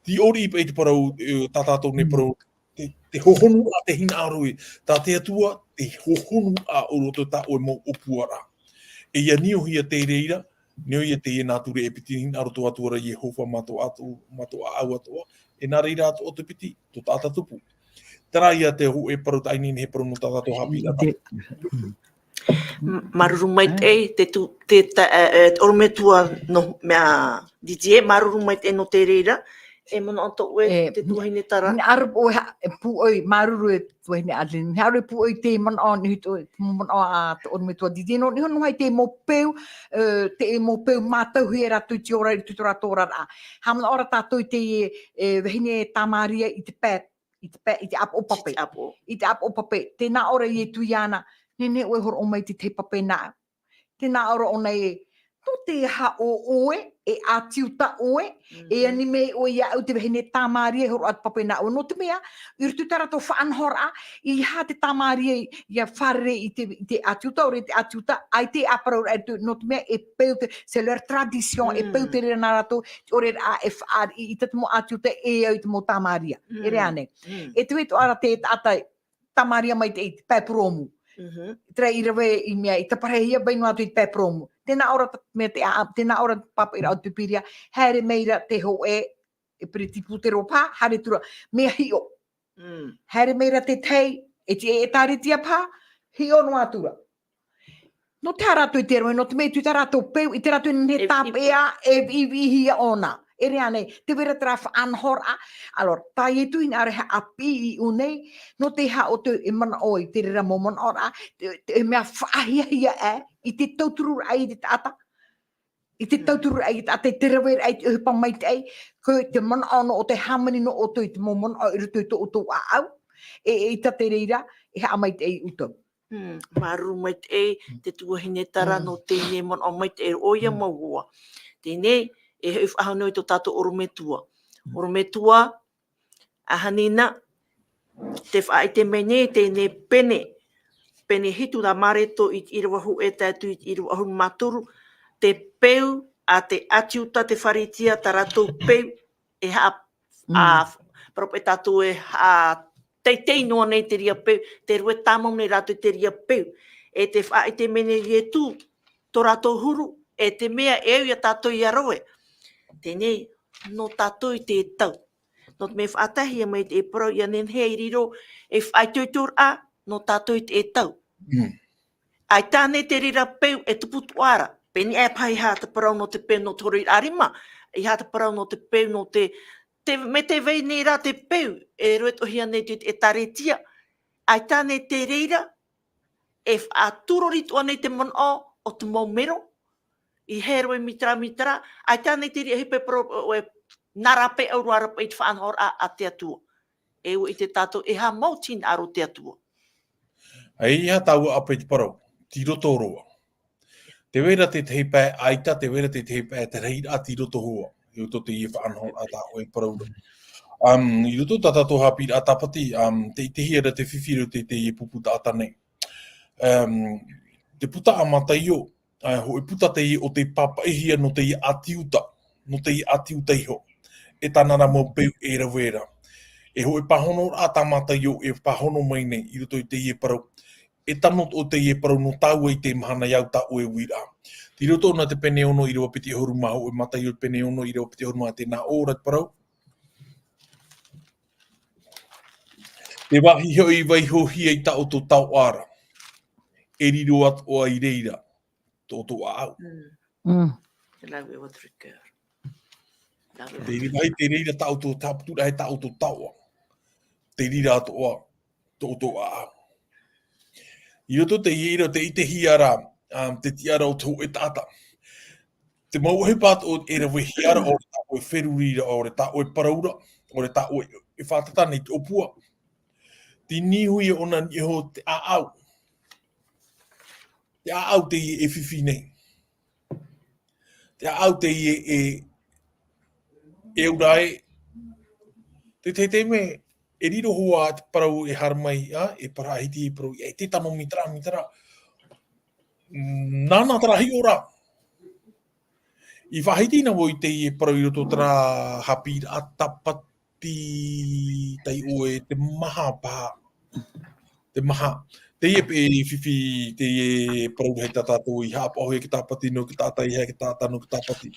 Te ʻori paʻi te parau, e, tā tātou nei parau, te, te hohonu ra te hinaʻaro e, tā te Atua, te hohonu ra o roto tā ʻoe mau ʻōpuaraʻa. E ia niuhia te reira, nō ia teie nā ture e piti hinaʻaro tō Atua ra Iehova mā tō atu, mā tō ʻāʻau atoʻa, e nā reira atoʻa te piti, tō taʻata tupu. Terā ia te hōʻē parau taʻi nei, he parau nō tā tātou haʻapiʻiraʻa. M-, māuruuru maitaʻi, te tu-, te ta-, e, e, te ʻorometua nō, mea, Didier, māuruuru maitaʻi nō te reira, e manaʻo atoʻa ʻoe, e, te tuahine Tara. Hinaʻaro ʻoe ha-, e pūʻoi, māuruuru e tuahine Adeline. Hinaʻaro e pūʻoi te manaʻo, nā niʻa i te, te manaʻo a te ʻorometua Didier, nō, nō niʻa i te mau peu, e, te mau peu mātauhia e rātou i te ora, i te ora, ora ra. Haʻamanaʻo ra tātou i te, e, vahine Tamaria i te pae i te pae, i te ʻāpoʻo pape. I te ʻāpoʻo. I te ʻāpoʻo pape. Tē nā ʻō ra ʻo Ietu iāna, nehenehe ʻoe e hōroʻa mai i te tahi pape nāʻu. Tē nā ʻō ra ʻōna ē, nō te aha ʻo ʻoe, e ʻĀti Iuta ʻoe, e ani mai ʻoe iāʻu te vahine Tamaria e hōroʻa te pape nāʻu. Nō te mea, i roto i tā rātou faʻanahoraʻa, ʻeiaha te Tamaria ia fārerei i te, i te ʻĀti Iuta, ʻaore te ʻĀti Iuta, ʻaita e ʻāparauraʻa i te, nō te mea e peu te, c'est leur tradition, e peu te reira nā rātou, te ʻoreraʻa e faʻariʻi i te mau ʻĀti Iuta e au i te mau Tamaria. E rā ānei. E te vai atoʻa ra te taʻata Tamaria mai te, i te pae purōmu. Terā i rave i mea, i taparahihia mai noa atu i te pae purōmu. Tē nā ʻō ra te, mea te, a, tē nā ʻō ra te pāpaʻiraʻa o te Pīpīria, haere mai ra te hōʻē, e peretiputero paha, haere atu ra, mea hiʻo. Haere mai ra te tahi, e te ʻĒtārētia paha, hiʻo noa atu ra. Nō te aha rātou i te rohe, nō te mea i tā rātou peu, i tā rātou nei tāpeʻa, e viʻiviʻihia ʻōna. E rā ānei, te vai ra terā faʻanahoraʻa. Alors, tā Ietu i nā reira haʻapiʻi i ʻō nei, nō te aha ʻoutou e manaʻo i te reira mau manaʻoraʻa, te, te mea faʻahiahia ē, i te tautururaʻa i te taʻata. I te tautururaʻa i te taʻata, i te raveraʻa i te ʻohipa maitaʻi, ko te manaʻo nō ʻoutou, hāmani nō ʻoutou i te mau manaʻo i roto i tō ʻoutou ʻāʻau, e, e ʻeita te reira, e haʻamaitaʻi ʻoutou. Māuruuru maitaʻi, te tuahine Tara nō teie manaʻo maitaʻi, ʻoia mau hoa. Teie, e hoʻi faʻahou noa i tō tātou ʻorometua. ʻOrometua, ʻAhanina, tē faʻaʻite mai nei, teie pene, pene hitu nā Mareko i te ʻīrava hōʻē tae atu i te ʻīrava ʻahuru mā toru, te peu a te ʻĀti Iuta, te Pharisea, tā rātou peu e haʻa-, Mm. a, parau paʻi tātou e haʻateitei noa nei te reira peu, tē rave tāmau nei rātou i te reira peu. E tē faʻaʻite mai nei Ietu, tō rātou huru, e te mea e au ia tātou ʻia rave. Teie, nō tātou i te tau. Nō te mea faʻatae mai te parau ʻia nehenehe e riro, e faʻaitoitoraʻa, nō tātou i te tau. Mm. ʻAita nei te reira peu e tupu atoʻa ra. Pēnei aʻe paha i haʻa te parau nō te peu nō te hōroʻa rima, i haʻa te parau nō te peu nō te, te, mai te vai nei rā te peu, e rave atoʻahia nei te, te ʻĒtārētia. ʻAita nei te reira, e faʻaturori atoʻa nei te manaʻo o te mau mero, i hē roa i mitara, mitara, ʻaita nei te reira e hipe parau, e, nā rāpae ʻaurara paʻi te faʻanahoraʻa a te Atua. E ʻua ʻite tātou, e haʻamau te hinaʻaro o te Atua. ʻAita tāua ʻāpī te parau, tei roto roa. Tē vai ra te tahi pae ʻaita, tē vai ra te tahi pae te rahiraʻa tei roto roa. I roto i teie faʻanahoraʻa tā ʻoe e parau ra. Um, i roto tā tātou haʻapiʻiraʻa tāpati, um, tē ʻitehia ra te fifi i roto i teie pupu taʻata nei. Um, te puta a Mataio, ā, hōʻē puta teie ʻo tei pāpaʻihia nō teie ʻĀti Iuta, nō teie ʻĀti Iuta iho. E tāna ra mau peu e rave ra. E hōʻē pāhonoraʻa tā Mataio e pāhono mai nei i roto i teie parau. E tano atoʻa teie parau nō tāua i te mahana i au tā ʻoe uiraʻa. Tei roto na te pene ono ʻīrava piti ʻahuru mā hōʻē, Mataio pene ono ʻīrava piti ʻahuru mā hōʻē, nā ʻō ra te parau. Te vāhi hoʻi i vaihohia i tā ʻoutou taoʻa ra, e riro atoʻa i reira tō ʻoutou ʻāʻau. Mm. Mm. Te rave ʻo te rikau. Te rave ʻo te rikau. Te vāhi tei reira tā ʻoutou tāpaturaʻa, e tā ʻoutou taoʻa. Te reira atoʻa tō ʻoutou ʻāʻau. I roto i teie ʻīrava, tē ʻitehia ra, um, te tiʻaraʻa o te hōʻē taʻata. Te mau ʻohipa atoʻa e ravehia ra, ʻaore tā ʻoe feruriraʻa, ʻaore tā ʻoe parauraʻa, ʻaore tā ʻoe e fātata nei te ʻōpua. Tei niʻa iho ʻōna i niʻa iho te ʻāʻau. Te ʻāʻau teie e fifi nei. Te ʻāʻau teie e, e ora ai. Te, te, te mea, e riro hoʻi te parau e haere mai, ā, e parau faʻahiti, e parau, e te tano mitara, mitara. Nāna terā hiʻoraʻa. I faʻahiti na vau i teie parau i roto terā haʻapiʻiraʻa tāpati taiʻo e te maha paha. Te maha. Teie paʻi fifi, teie parau rahi tā tātou i haʻapaʻohia i te tāpati nō te taʻata, i haere i te taʻata nō te tāpati.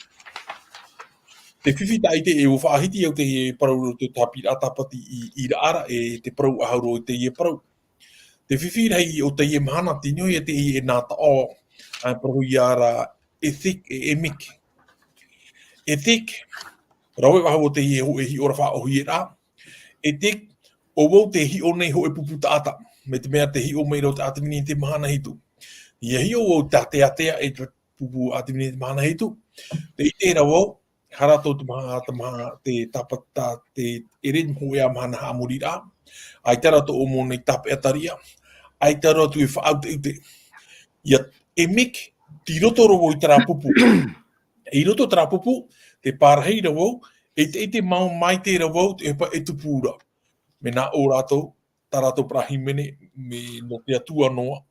Te fifi tāʻite e ʻua faʻahiti au teie parau i roto i te haʻapiʻiraʻa tāpati i, i raʻa ra, e te parau ʻahuru i teie parau. Te fifi rahi o teie mahana, tei niʻa iho ia teie e nā taʻo, ā, parauhia ra, éthique e émique. Éthique, rave faʻahou teie hōʻē hiʻoraʻa faʻaʻōhie ra. Éthique, ʻo vau tē hiʻo nei hōʻē pupu taʻata. Mai te mea tē hiʻo mai ra te ʻātīvini i te mahana hitu. ʻIa hiʻo vau te ātea e te pupu ʻātīvini i te mahana hitu. Tē ʻite ra vau, haere atu te maha, te maha, te tāpati, te ʻere hōʻē ā mahana haʻamoriraʻa. ʻAita rā tō ʻoe moni tāpeʻa tariʻa. ʻAita rā atu e faʻaʻuteʻute. ʻIa émique, tei roto ra vau i terā pupu. I roto terā pupu, tē pārahi ra vau, e te, e te mau maitaʻi ra vau, te ʻohipa e tupu ra. Mea nā ʻō rātou, tā rātou parau hīmene, mea nō te Atua noa.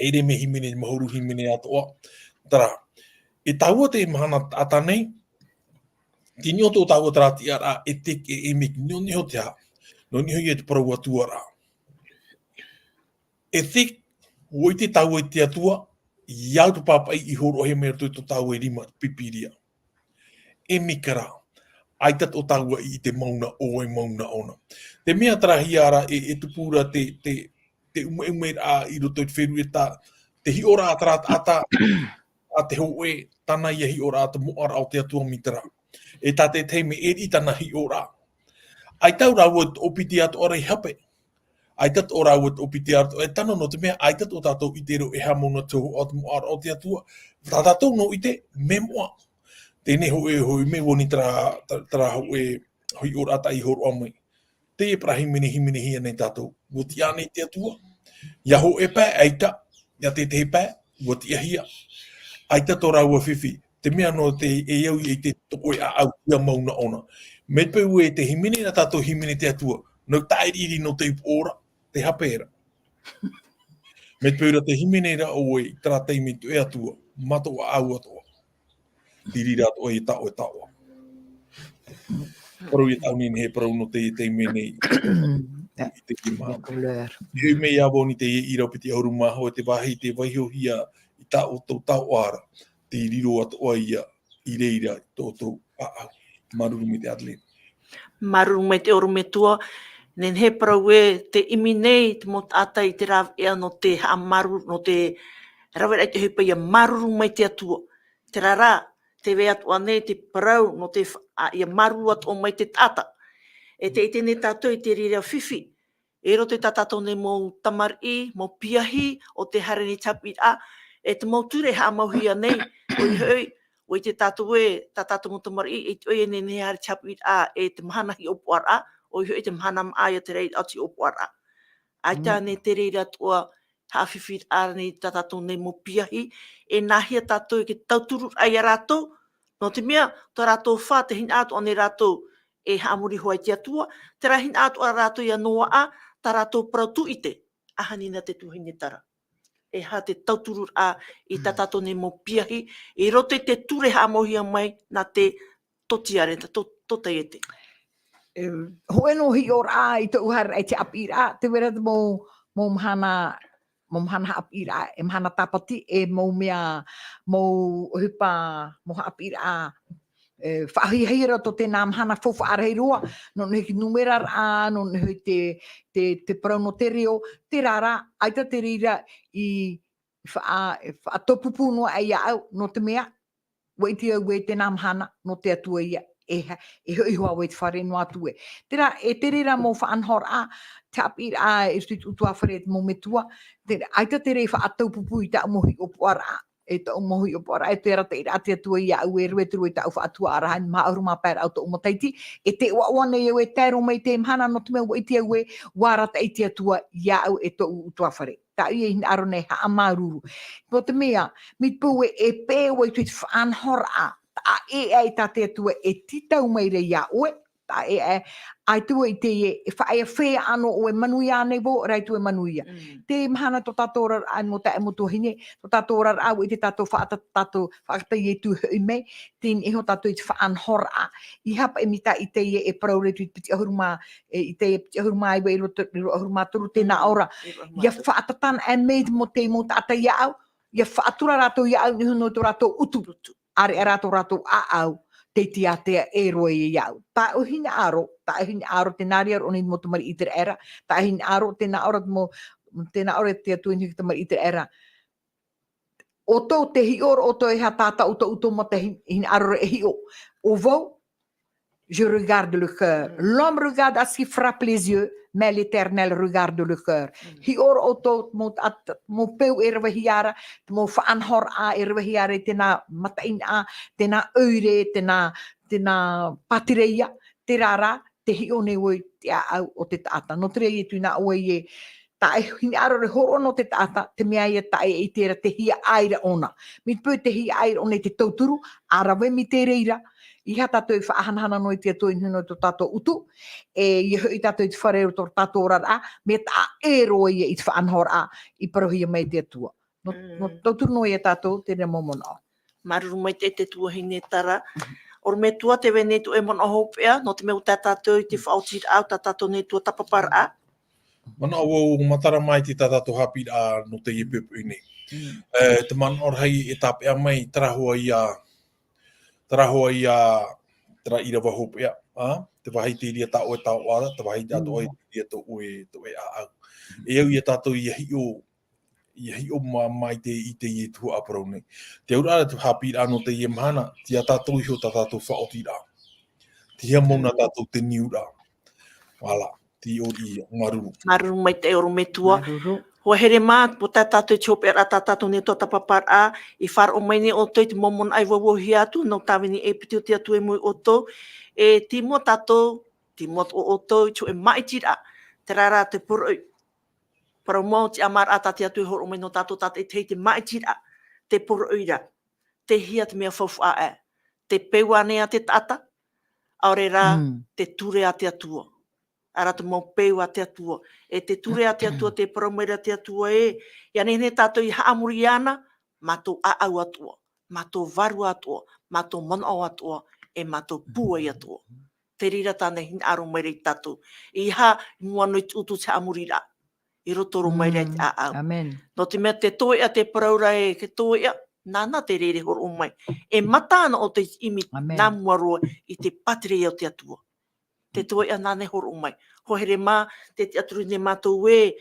ʻEʻere mea hīmene, mahuru hīmene atoʻa. Terā, e tāua te mahana taʻata nei, tei niʻa iho tō tāua terā tiʻaraʻa, éthique e émique, nō niʻa iho te aha, nō niʻa iho ia te parau atu ra. Éthique, ʻua ʻite tāua i te Atua, ʻia au te pāpaʻi i hōroʻahia mai roto i tō tāua rima, Pīpīria. Émique rā, ʻaita tō tāua i ʻite mauna ʻoe, mauna ʻōna. Te mea terā hia ra e, e tupu ra te, te, te ʻumeʻumeraʻa i roto i te feruriraʻa, te hiʻoraʻa terā taʻata, a te hōʻē, tāna ïa hiʻoraʻa te moʻaraʻa o te Atua mai terā. E tā te tahi mea e riʻi tāna hiʻoraʻa. ʻAita rāua e toʻopiti atoʻa ra i hape. ʻAita tō rāua toʻopiti atoʻa ra e tano nō te mea, ʻaita tō tātou ʻite roa e aha mau nā te hōhoʻa o te moʻaraʻa o te Atua. Tā tātou noa ʻite, mea moʻa. Teie hōʻē, hōʻē mea vau nei terā, terā hōʻē hiʻoraʻa tā i hōroʻa mai. Teie parau hīmene, hīmenehia nei tātou. ʻUa tiʻa nei te Atua. ʻIa hōʻē pae, ʻaita. ʻIa te tahi pae, ʻua tiʻahia. ʻAita tō rāua fifi. Te mea nō te, e au i te toʻo e ʻāʻau, ʻia mauna ʻōna. Mai te peu ē te hīmene nā tātou hīmene te Atua. Nō te tāʻiriʻiri nō te upoʻo ra, te hape ra. Mai te peu ra tē hīmene ra ʻoe i terā taime i tō ʻoe Atua, mā tō ʻāʻau atoʻa. Tei reira atoʻa ia tā ʻoe taoʻa. Parau ia tāʻu nei, nehenehe e parau nō teie taime nei. I teie mahana. Ia, couleur. E ʻomi mai ia vau i teie ʻīrava piti ʻahuru mā iva, te vāhi tē vaihohia i tā ʻoutou taoʻa ra, tei riro atoʻa ia i reira i tō ʻoutou ʻāʻau. Māuruuru maitaʻi Adelina. Māuruuru maitaʻi ʻorometua, nehenehe e parau ē, tē ʻimi nei te mau taʻata i te rāveʻa nō te haʻamāuruuru, nō te rave raʻa i te ʻohipa ia māuruuru mai te Atua. Terā rā, tē vai atoʻa nei te parau nō te fa-, ā, ia māuruuru atoʻa mai te taʻata. E tē ʻite nei tātou i te reira fifi, i roto i tā tātou nei mau tamariʻi, mau piahi, ʻo tē haere nei te haʻapiʻiraʻa, e te mau ture e haʻamauhia nei, ʻoia hoʻi, ʻua ʻite tātou ē, tā tātou mau tamariʻi, e ʻite ʻoia nei nehenehe e haere te haʻapiʻiraʻa, e te mahana hiʻopoʻaraʻa, ʻoia hoʻi te mahana māʻa ia te reira atu hiʻopoʻaraʻa. ʻAita Mm. nei te reira atoʻa, haʻafifiraʻa nei tā tātou nei mau piahi, e nāhea tātou e te tauturu raʻa ia rātou, nō te mea, tō rātou fā, tē hinaʻaro atoʻa nei rātou e haʻamori iho ai i te Atua, terā hinaʻaro atoʻa rātou ia noaʻa, tā rātou parau tūʻite, ʻahani na te tuahine Tara. E aha te tauturu raʻa i tā Mm. tātou nei mau piahi, i roto i te ture haʻamauhia mai nā te tōtiare, nā tō, tōtaiete. E, hōʻē noa hiʻoraʻa i tōʻu haere raʻa i te haʻapiʻiraʻa, tē vai ra te mau, mau mahana, mau mahana haʻapiʻiraʻa, e mahana tāpati, e mau mea, mau ʻohipa, mau haʻapiʻiraʻa, e, faʻahiahia ra tō tēnā mahana faufaʻa rahi roa, nō nehenehe te numeraraʻa, nō nehenehe te, te, te parau nō te reo, terā rā, ʻaita te reira i faʻa-, e faʻataupupū noa aʻe iāʻu, nō te mea, ʻua ʻite au ē tēnā mahana, nō te Atua ia, e ha-, e hoʻi iho au i te fare noa atu ē. Terā, e te reira mau faʻanahoraʻa, te haʻapiʻiraʻa i roto i te ʻutuāfare te mau metua, te, ʻaita te reira faʻataupupū i tāʻu mau hiʻopoʻaraʻa, e tāʻu mau hiʻopoʻaraʻa, e te arataʻiraʻa a te Atua iāʻu e rave atu i tāʻu faʻatuaʻaraʻa, e maha ʻahuru mā pae ra o tōʻu matahiti, e te ʻoaʻoa nei au e tae roa mai i teie mahana, nō te mea ʻua ʻite au ē, ʻua arataʻi te Atua iāʻu e tōʻu ʻutuāfare. Tāʻu ia e hinaʻaro nei e haʻamāuruuru. Nō te mea, mai te peu ē, e pē vau i te faʻanahoraʻa, taʻa ʻē aʻe tā te Atua e tītau mai ra iā ʻoe, taʻa ʻē aʻe, ʻaita vau i ʻite ē, e faʻaea fea ʻānō ʻoe, manuia ānei vau, ʻaita vau e manuia. Mm. Teie mahana tō tātou oraraʻa, mau taeaʻe, mau tuahine, tō tātou oraraʻa, ʻua ʻite tātou faʻata-, tātou faʻatātā Ietu e hoʻi mai, teie nei iho tātou i te faʻanahoraʻa. ʻEiaha paʻi mai tā ʻĪtaia e parau ra i te piti ʻahuru mā, e, ʻĪtaia piti ʻahuru mā iva, e riro, riro ʻahuru mā toru, tē nā Mm. ʻō ra. Riro ʻahuru mā toru. Ia faʻatātā aʻe mai te mau, te mau taʻata iāʻu, ia faʻatura rātou iāʻu i niʻa i tō rātou utu. Utu. ʻĀreʻa rā tō rātou ʻāʻau, tei te ātea ʻē roa ia iāʻu. Tāʻu hinaʻaro, tāʻu hinaʻaro, tē nā reira ʻō nei te mau tamariʻi ʻĪteraʻera, tāʻu hinaʻaro, tē nā ʻō ra te mau, tē nā ʻō ra te Atua i niʻa i te tamariʻi ʻĪteraʻera. ʻOutou, tē hiʻo ra ʻoutou e aha tā tāʻu, tā ʻoutou mata hi-, hinaʻaro ra e hiʻo. ʻO vau, je regarde le cœur. Mm. L'homme regarde à ce qui frappe les yeux, mais l'Éternel regarde le cœur. Mm. Hiʻo ra ʻoutou, mau, a, mau peu e ravehia ra, mau faʻanahoraʻa e ravehia ra i tēnā mataʻeinaʻa, tēnā ʻoire, tēnā, tēnā pātireia, terā rā, tē hiʻo nei vau i te ʻāʻau o te taʻata. Nō te reira e tuina ʻoe ē, taʻe hinaʻaro ra e hōroʻa nō te taʻata, te mea ia taʻe ʻite ra te hiaʻai ra ʻōna. Mai te peu te hiaʻai ra ʻōna i te tauturu, ʻa rave mai te reira. ʻEiaha tātou e faʻahanahana noa i te Atua i niʻa i tō tātou utu, e, ʻia hoʻi tātou i te fare o tō tātou oraraʻa, mea taʻa ʻē roa ia i te faʻanahoraʻa i parauhia mai e te Atua. Nō, nō Mm. tauturu noa ia tātou, terā mau manaʻo. Māuruuru maitaʻi te tuahine Tara. Mhm. ʻOrometua, tē vai nei tō ʻoe manaʻo hopeʻa, nō te mea ʻua tae tātou i te Mm. faʻaotiraʻa, tā tātou nei tuatāpaparaʻa. Manaʻo vau, matara mai i tā tātou haʻapiʻiraʻa nō teie poʻipoʻi nei. Mm. E, te manaʻo rahi e tāpeʻa mai, terā hoʻi ia, terā hoʻi ia, terā ʻīrava hopeʻa, ā, te vāhi tei reira tā ʻoe taoʻa ra, te vāhi tā Mm. ʻoe tei reira tō ʻoe, tō ʻoe ʻāʻau. Mm. E au ia tātou ʻia hiʻo, ʻia hiʻo mā-, mai te, i teie tuhaʻa parau nei. Te auraʻa te haʻapiʻiraʻa nō teie mahana, tei ia tātou iho tā tātou faʻaotiraʻa. Tei hea mau nā tātou te niuraʻa. Voilà, tei ʻō ia, māuruuru. Māuruuru maitaʻi ʻorometua. Māuruuru. Hoa here mā, ʻua tae tātou i te hopeʻaraʻa tā tātou nei tuatāpaparaʻa, i faʻaroʻo mai nei ʻoutou i te mau manaʻo i vauvauhia atu, nō tāvini e piti o te Atua i mua ia ʻoutou, e tei mua tātou, tei mua atoʻa ʻoutou i te hōʻē māʻitiraʻa, terā rā te poroʻi. Parau mau te ʻamaraʻa tā te Atua e hōroʻa mai nō tātou tātaʻitahi, te māʻitiraʻa, te poroʻi ra, tei hea te mea faufaʻa aʻe, te peu ānei a te taʻata, ʻaore rā, Mm. te ture a te Atua. Ara te mau peu a te Atua. E te ture a te Atua, te parau mai ra te Atua ē, ia nehenehe tātou i haʻamori iāna, mātou ʻāʻau atoʻa, mātou vārua atoʻa, mātou manaʻo atoʻa, e mātou pūai atoʻa. Te reira tāna e hinaʻaro mai ra ia tātou. ʻEiaha i mua noa i te utu te haʻamoriraʻa. I roto roa mai ra i te ʻāʻau. Amen. Nō te mea te toeʻa te parau ra ē, te toeʻa, nāna te reira e horoʻa mai. E mata ana ʻoutou i te ʻimi nā mua roa i te pātireia o te Atua. Te toeʻa nāna e horoʻa mai. Hoa here mā, te tiʻaturi nei mātou ē,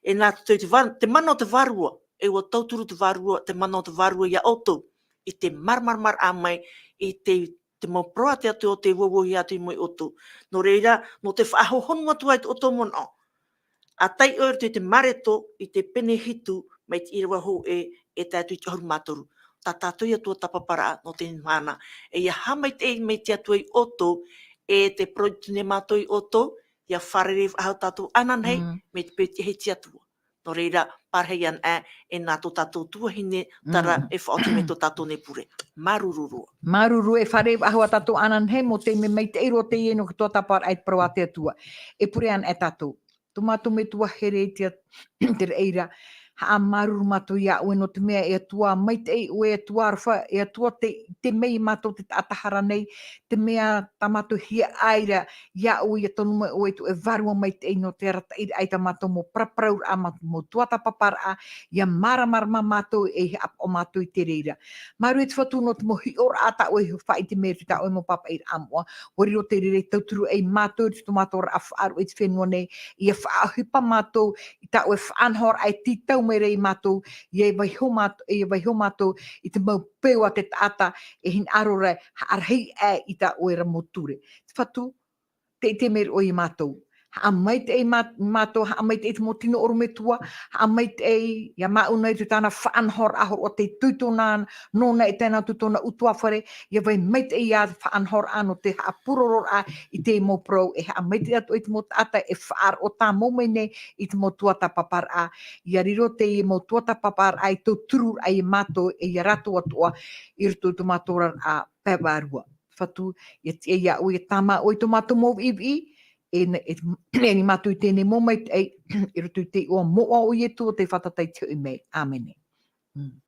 e nā te, te va-, te mana o te Vārua, e ʻua tauturu te Vārua, te mana o te Vārua ia ʻoutou, i te māramarama mai, i te, te mau parau a te Atua o tei vauvaʻuhia atu i mua ia ʻoutou. Nō reira, nō te faʻahohonu atu ai tō ʻoutou manaʻo. ʻA taiʻo i roto i te Mareko, i te pene hitu, mai te ʻīrava hōʻē, e tae atu i te ʻahuru mā toru. Tā tātou ia tuatāpaparaʻa nō teie mahana. E ia haʻamaitaʻi mai te Atua ia ʻoutou, e te parau nei mātou ia ʻoutou, ia fārerei faʻahou tātou ananahi, mai te peu e tiʻa ai te Atua. Nō reira, pārahi ana ā, e nā tō tātou tuahine, terā e faʻaoti mai tō tātou nei pure. Māuruuru roa. Māuruuru e fārerei faʻahou ā tātou ananahi, mō te mea maitaʻi roa teie nō te tuatāpaparaʻa i te parau a te Atua. E pure ana ā tātou. Tō mātou Metua here i te, te reira. Haʻamāuruuru mātou ia ʻoe nō te mea e Atua maitaʻi ʻoe, e Atua aroha, e Atua te, te mea ia mātou te taʻata hara nei, te mea tā mātou hiaʻai ra ia ʻoe, ia tono mai ʻoe i tō ʻoe Vārua maitaʻi nō te arataʻiraʻa i tā mātou mau paraparauraʻa, mā, mau tuatāpaparaʻa, ia māramarama mātou e haʻapaʻo mātou i te reira. Māuruuru e te Fatu nō te mau hiʻoraʻa tā ʻoe e faʻaʻite mai i tā ʻoe mau pāpaʻiraʻa moʻa, ʻua riro te reira e tauturu ai mātou i tō mātou ra faʻaroʻo i te fenua nei, ia faʻaʻohipa mātou i tā ʻoe faʻanahoraʻa e tītau mai ra ia mātou, ia vaiiho mātou, ia vaiiho mātou i te mau peu a te taʻata e hinaʻaro ra e haʻarahi aʻe i tā ʻoe ra mau ture. Te Fatu, tē ʻite mai ra ʻoe ia mātou. Haʻamaitaʻi mā-, mātou, haʻamaitaʻi te mau tino ʻorometua, haʻamaitaʻi ia māʻona i te tāna faʻanahoraʻa hōroʻa te itoito nā, nōna e tae noa atu tōna ʻutuāfare, ia vai maitaʻi ia faʻanahoraʻa nō te haʻapūrororaʻa i te mau parau, e haʻamaitaʻi atu i te mau taʻata e faʻaroʻo tāmau mai nei i te mau tuatāpaparaʻa, ia riro teie mau tuatāpaparaʻa i tautururaʻa ia mātou e ia rātou atoʻa i roto i tō mātou oraraʻa pae vārua. Fatu, ia tiʻa ia ʻoe, ia tāmā ʻoe i tō mātou mau viʻiviʻi, e, e, e ani mātou i teie mau maitaʻi, i roto i te iʻoa moʻa o Ietu ʻo tei fātata i te hoʻi mai. Āmene. Mm.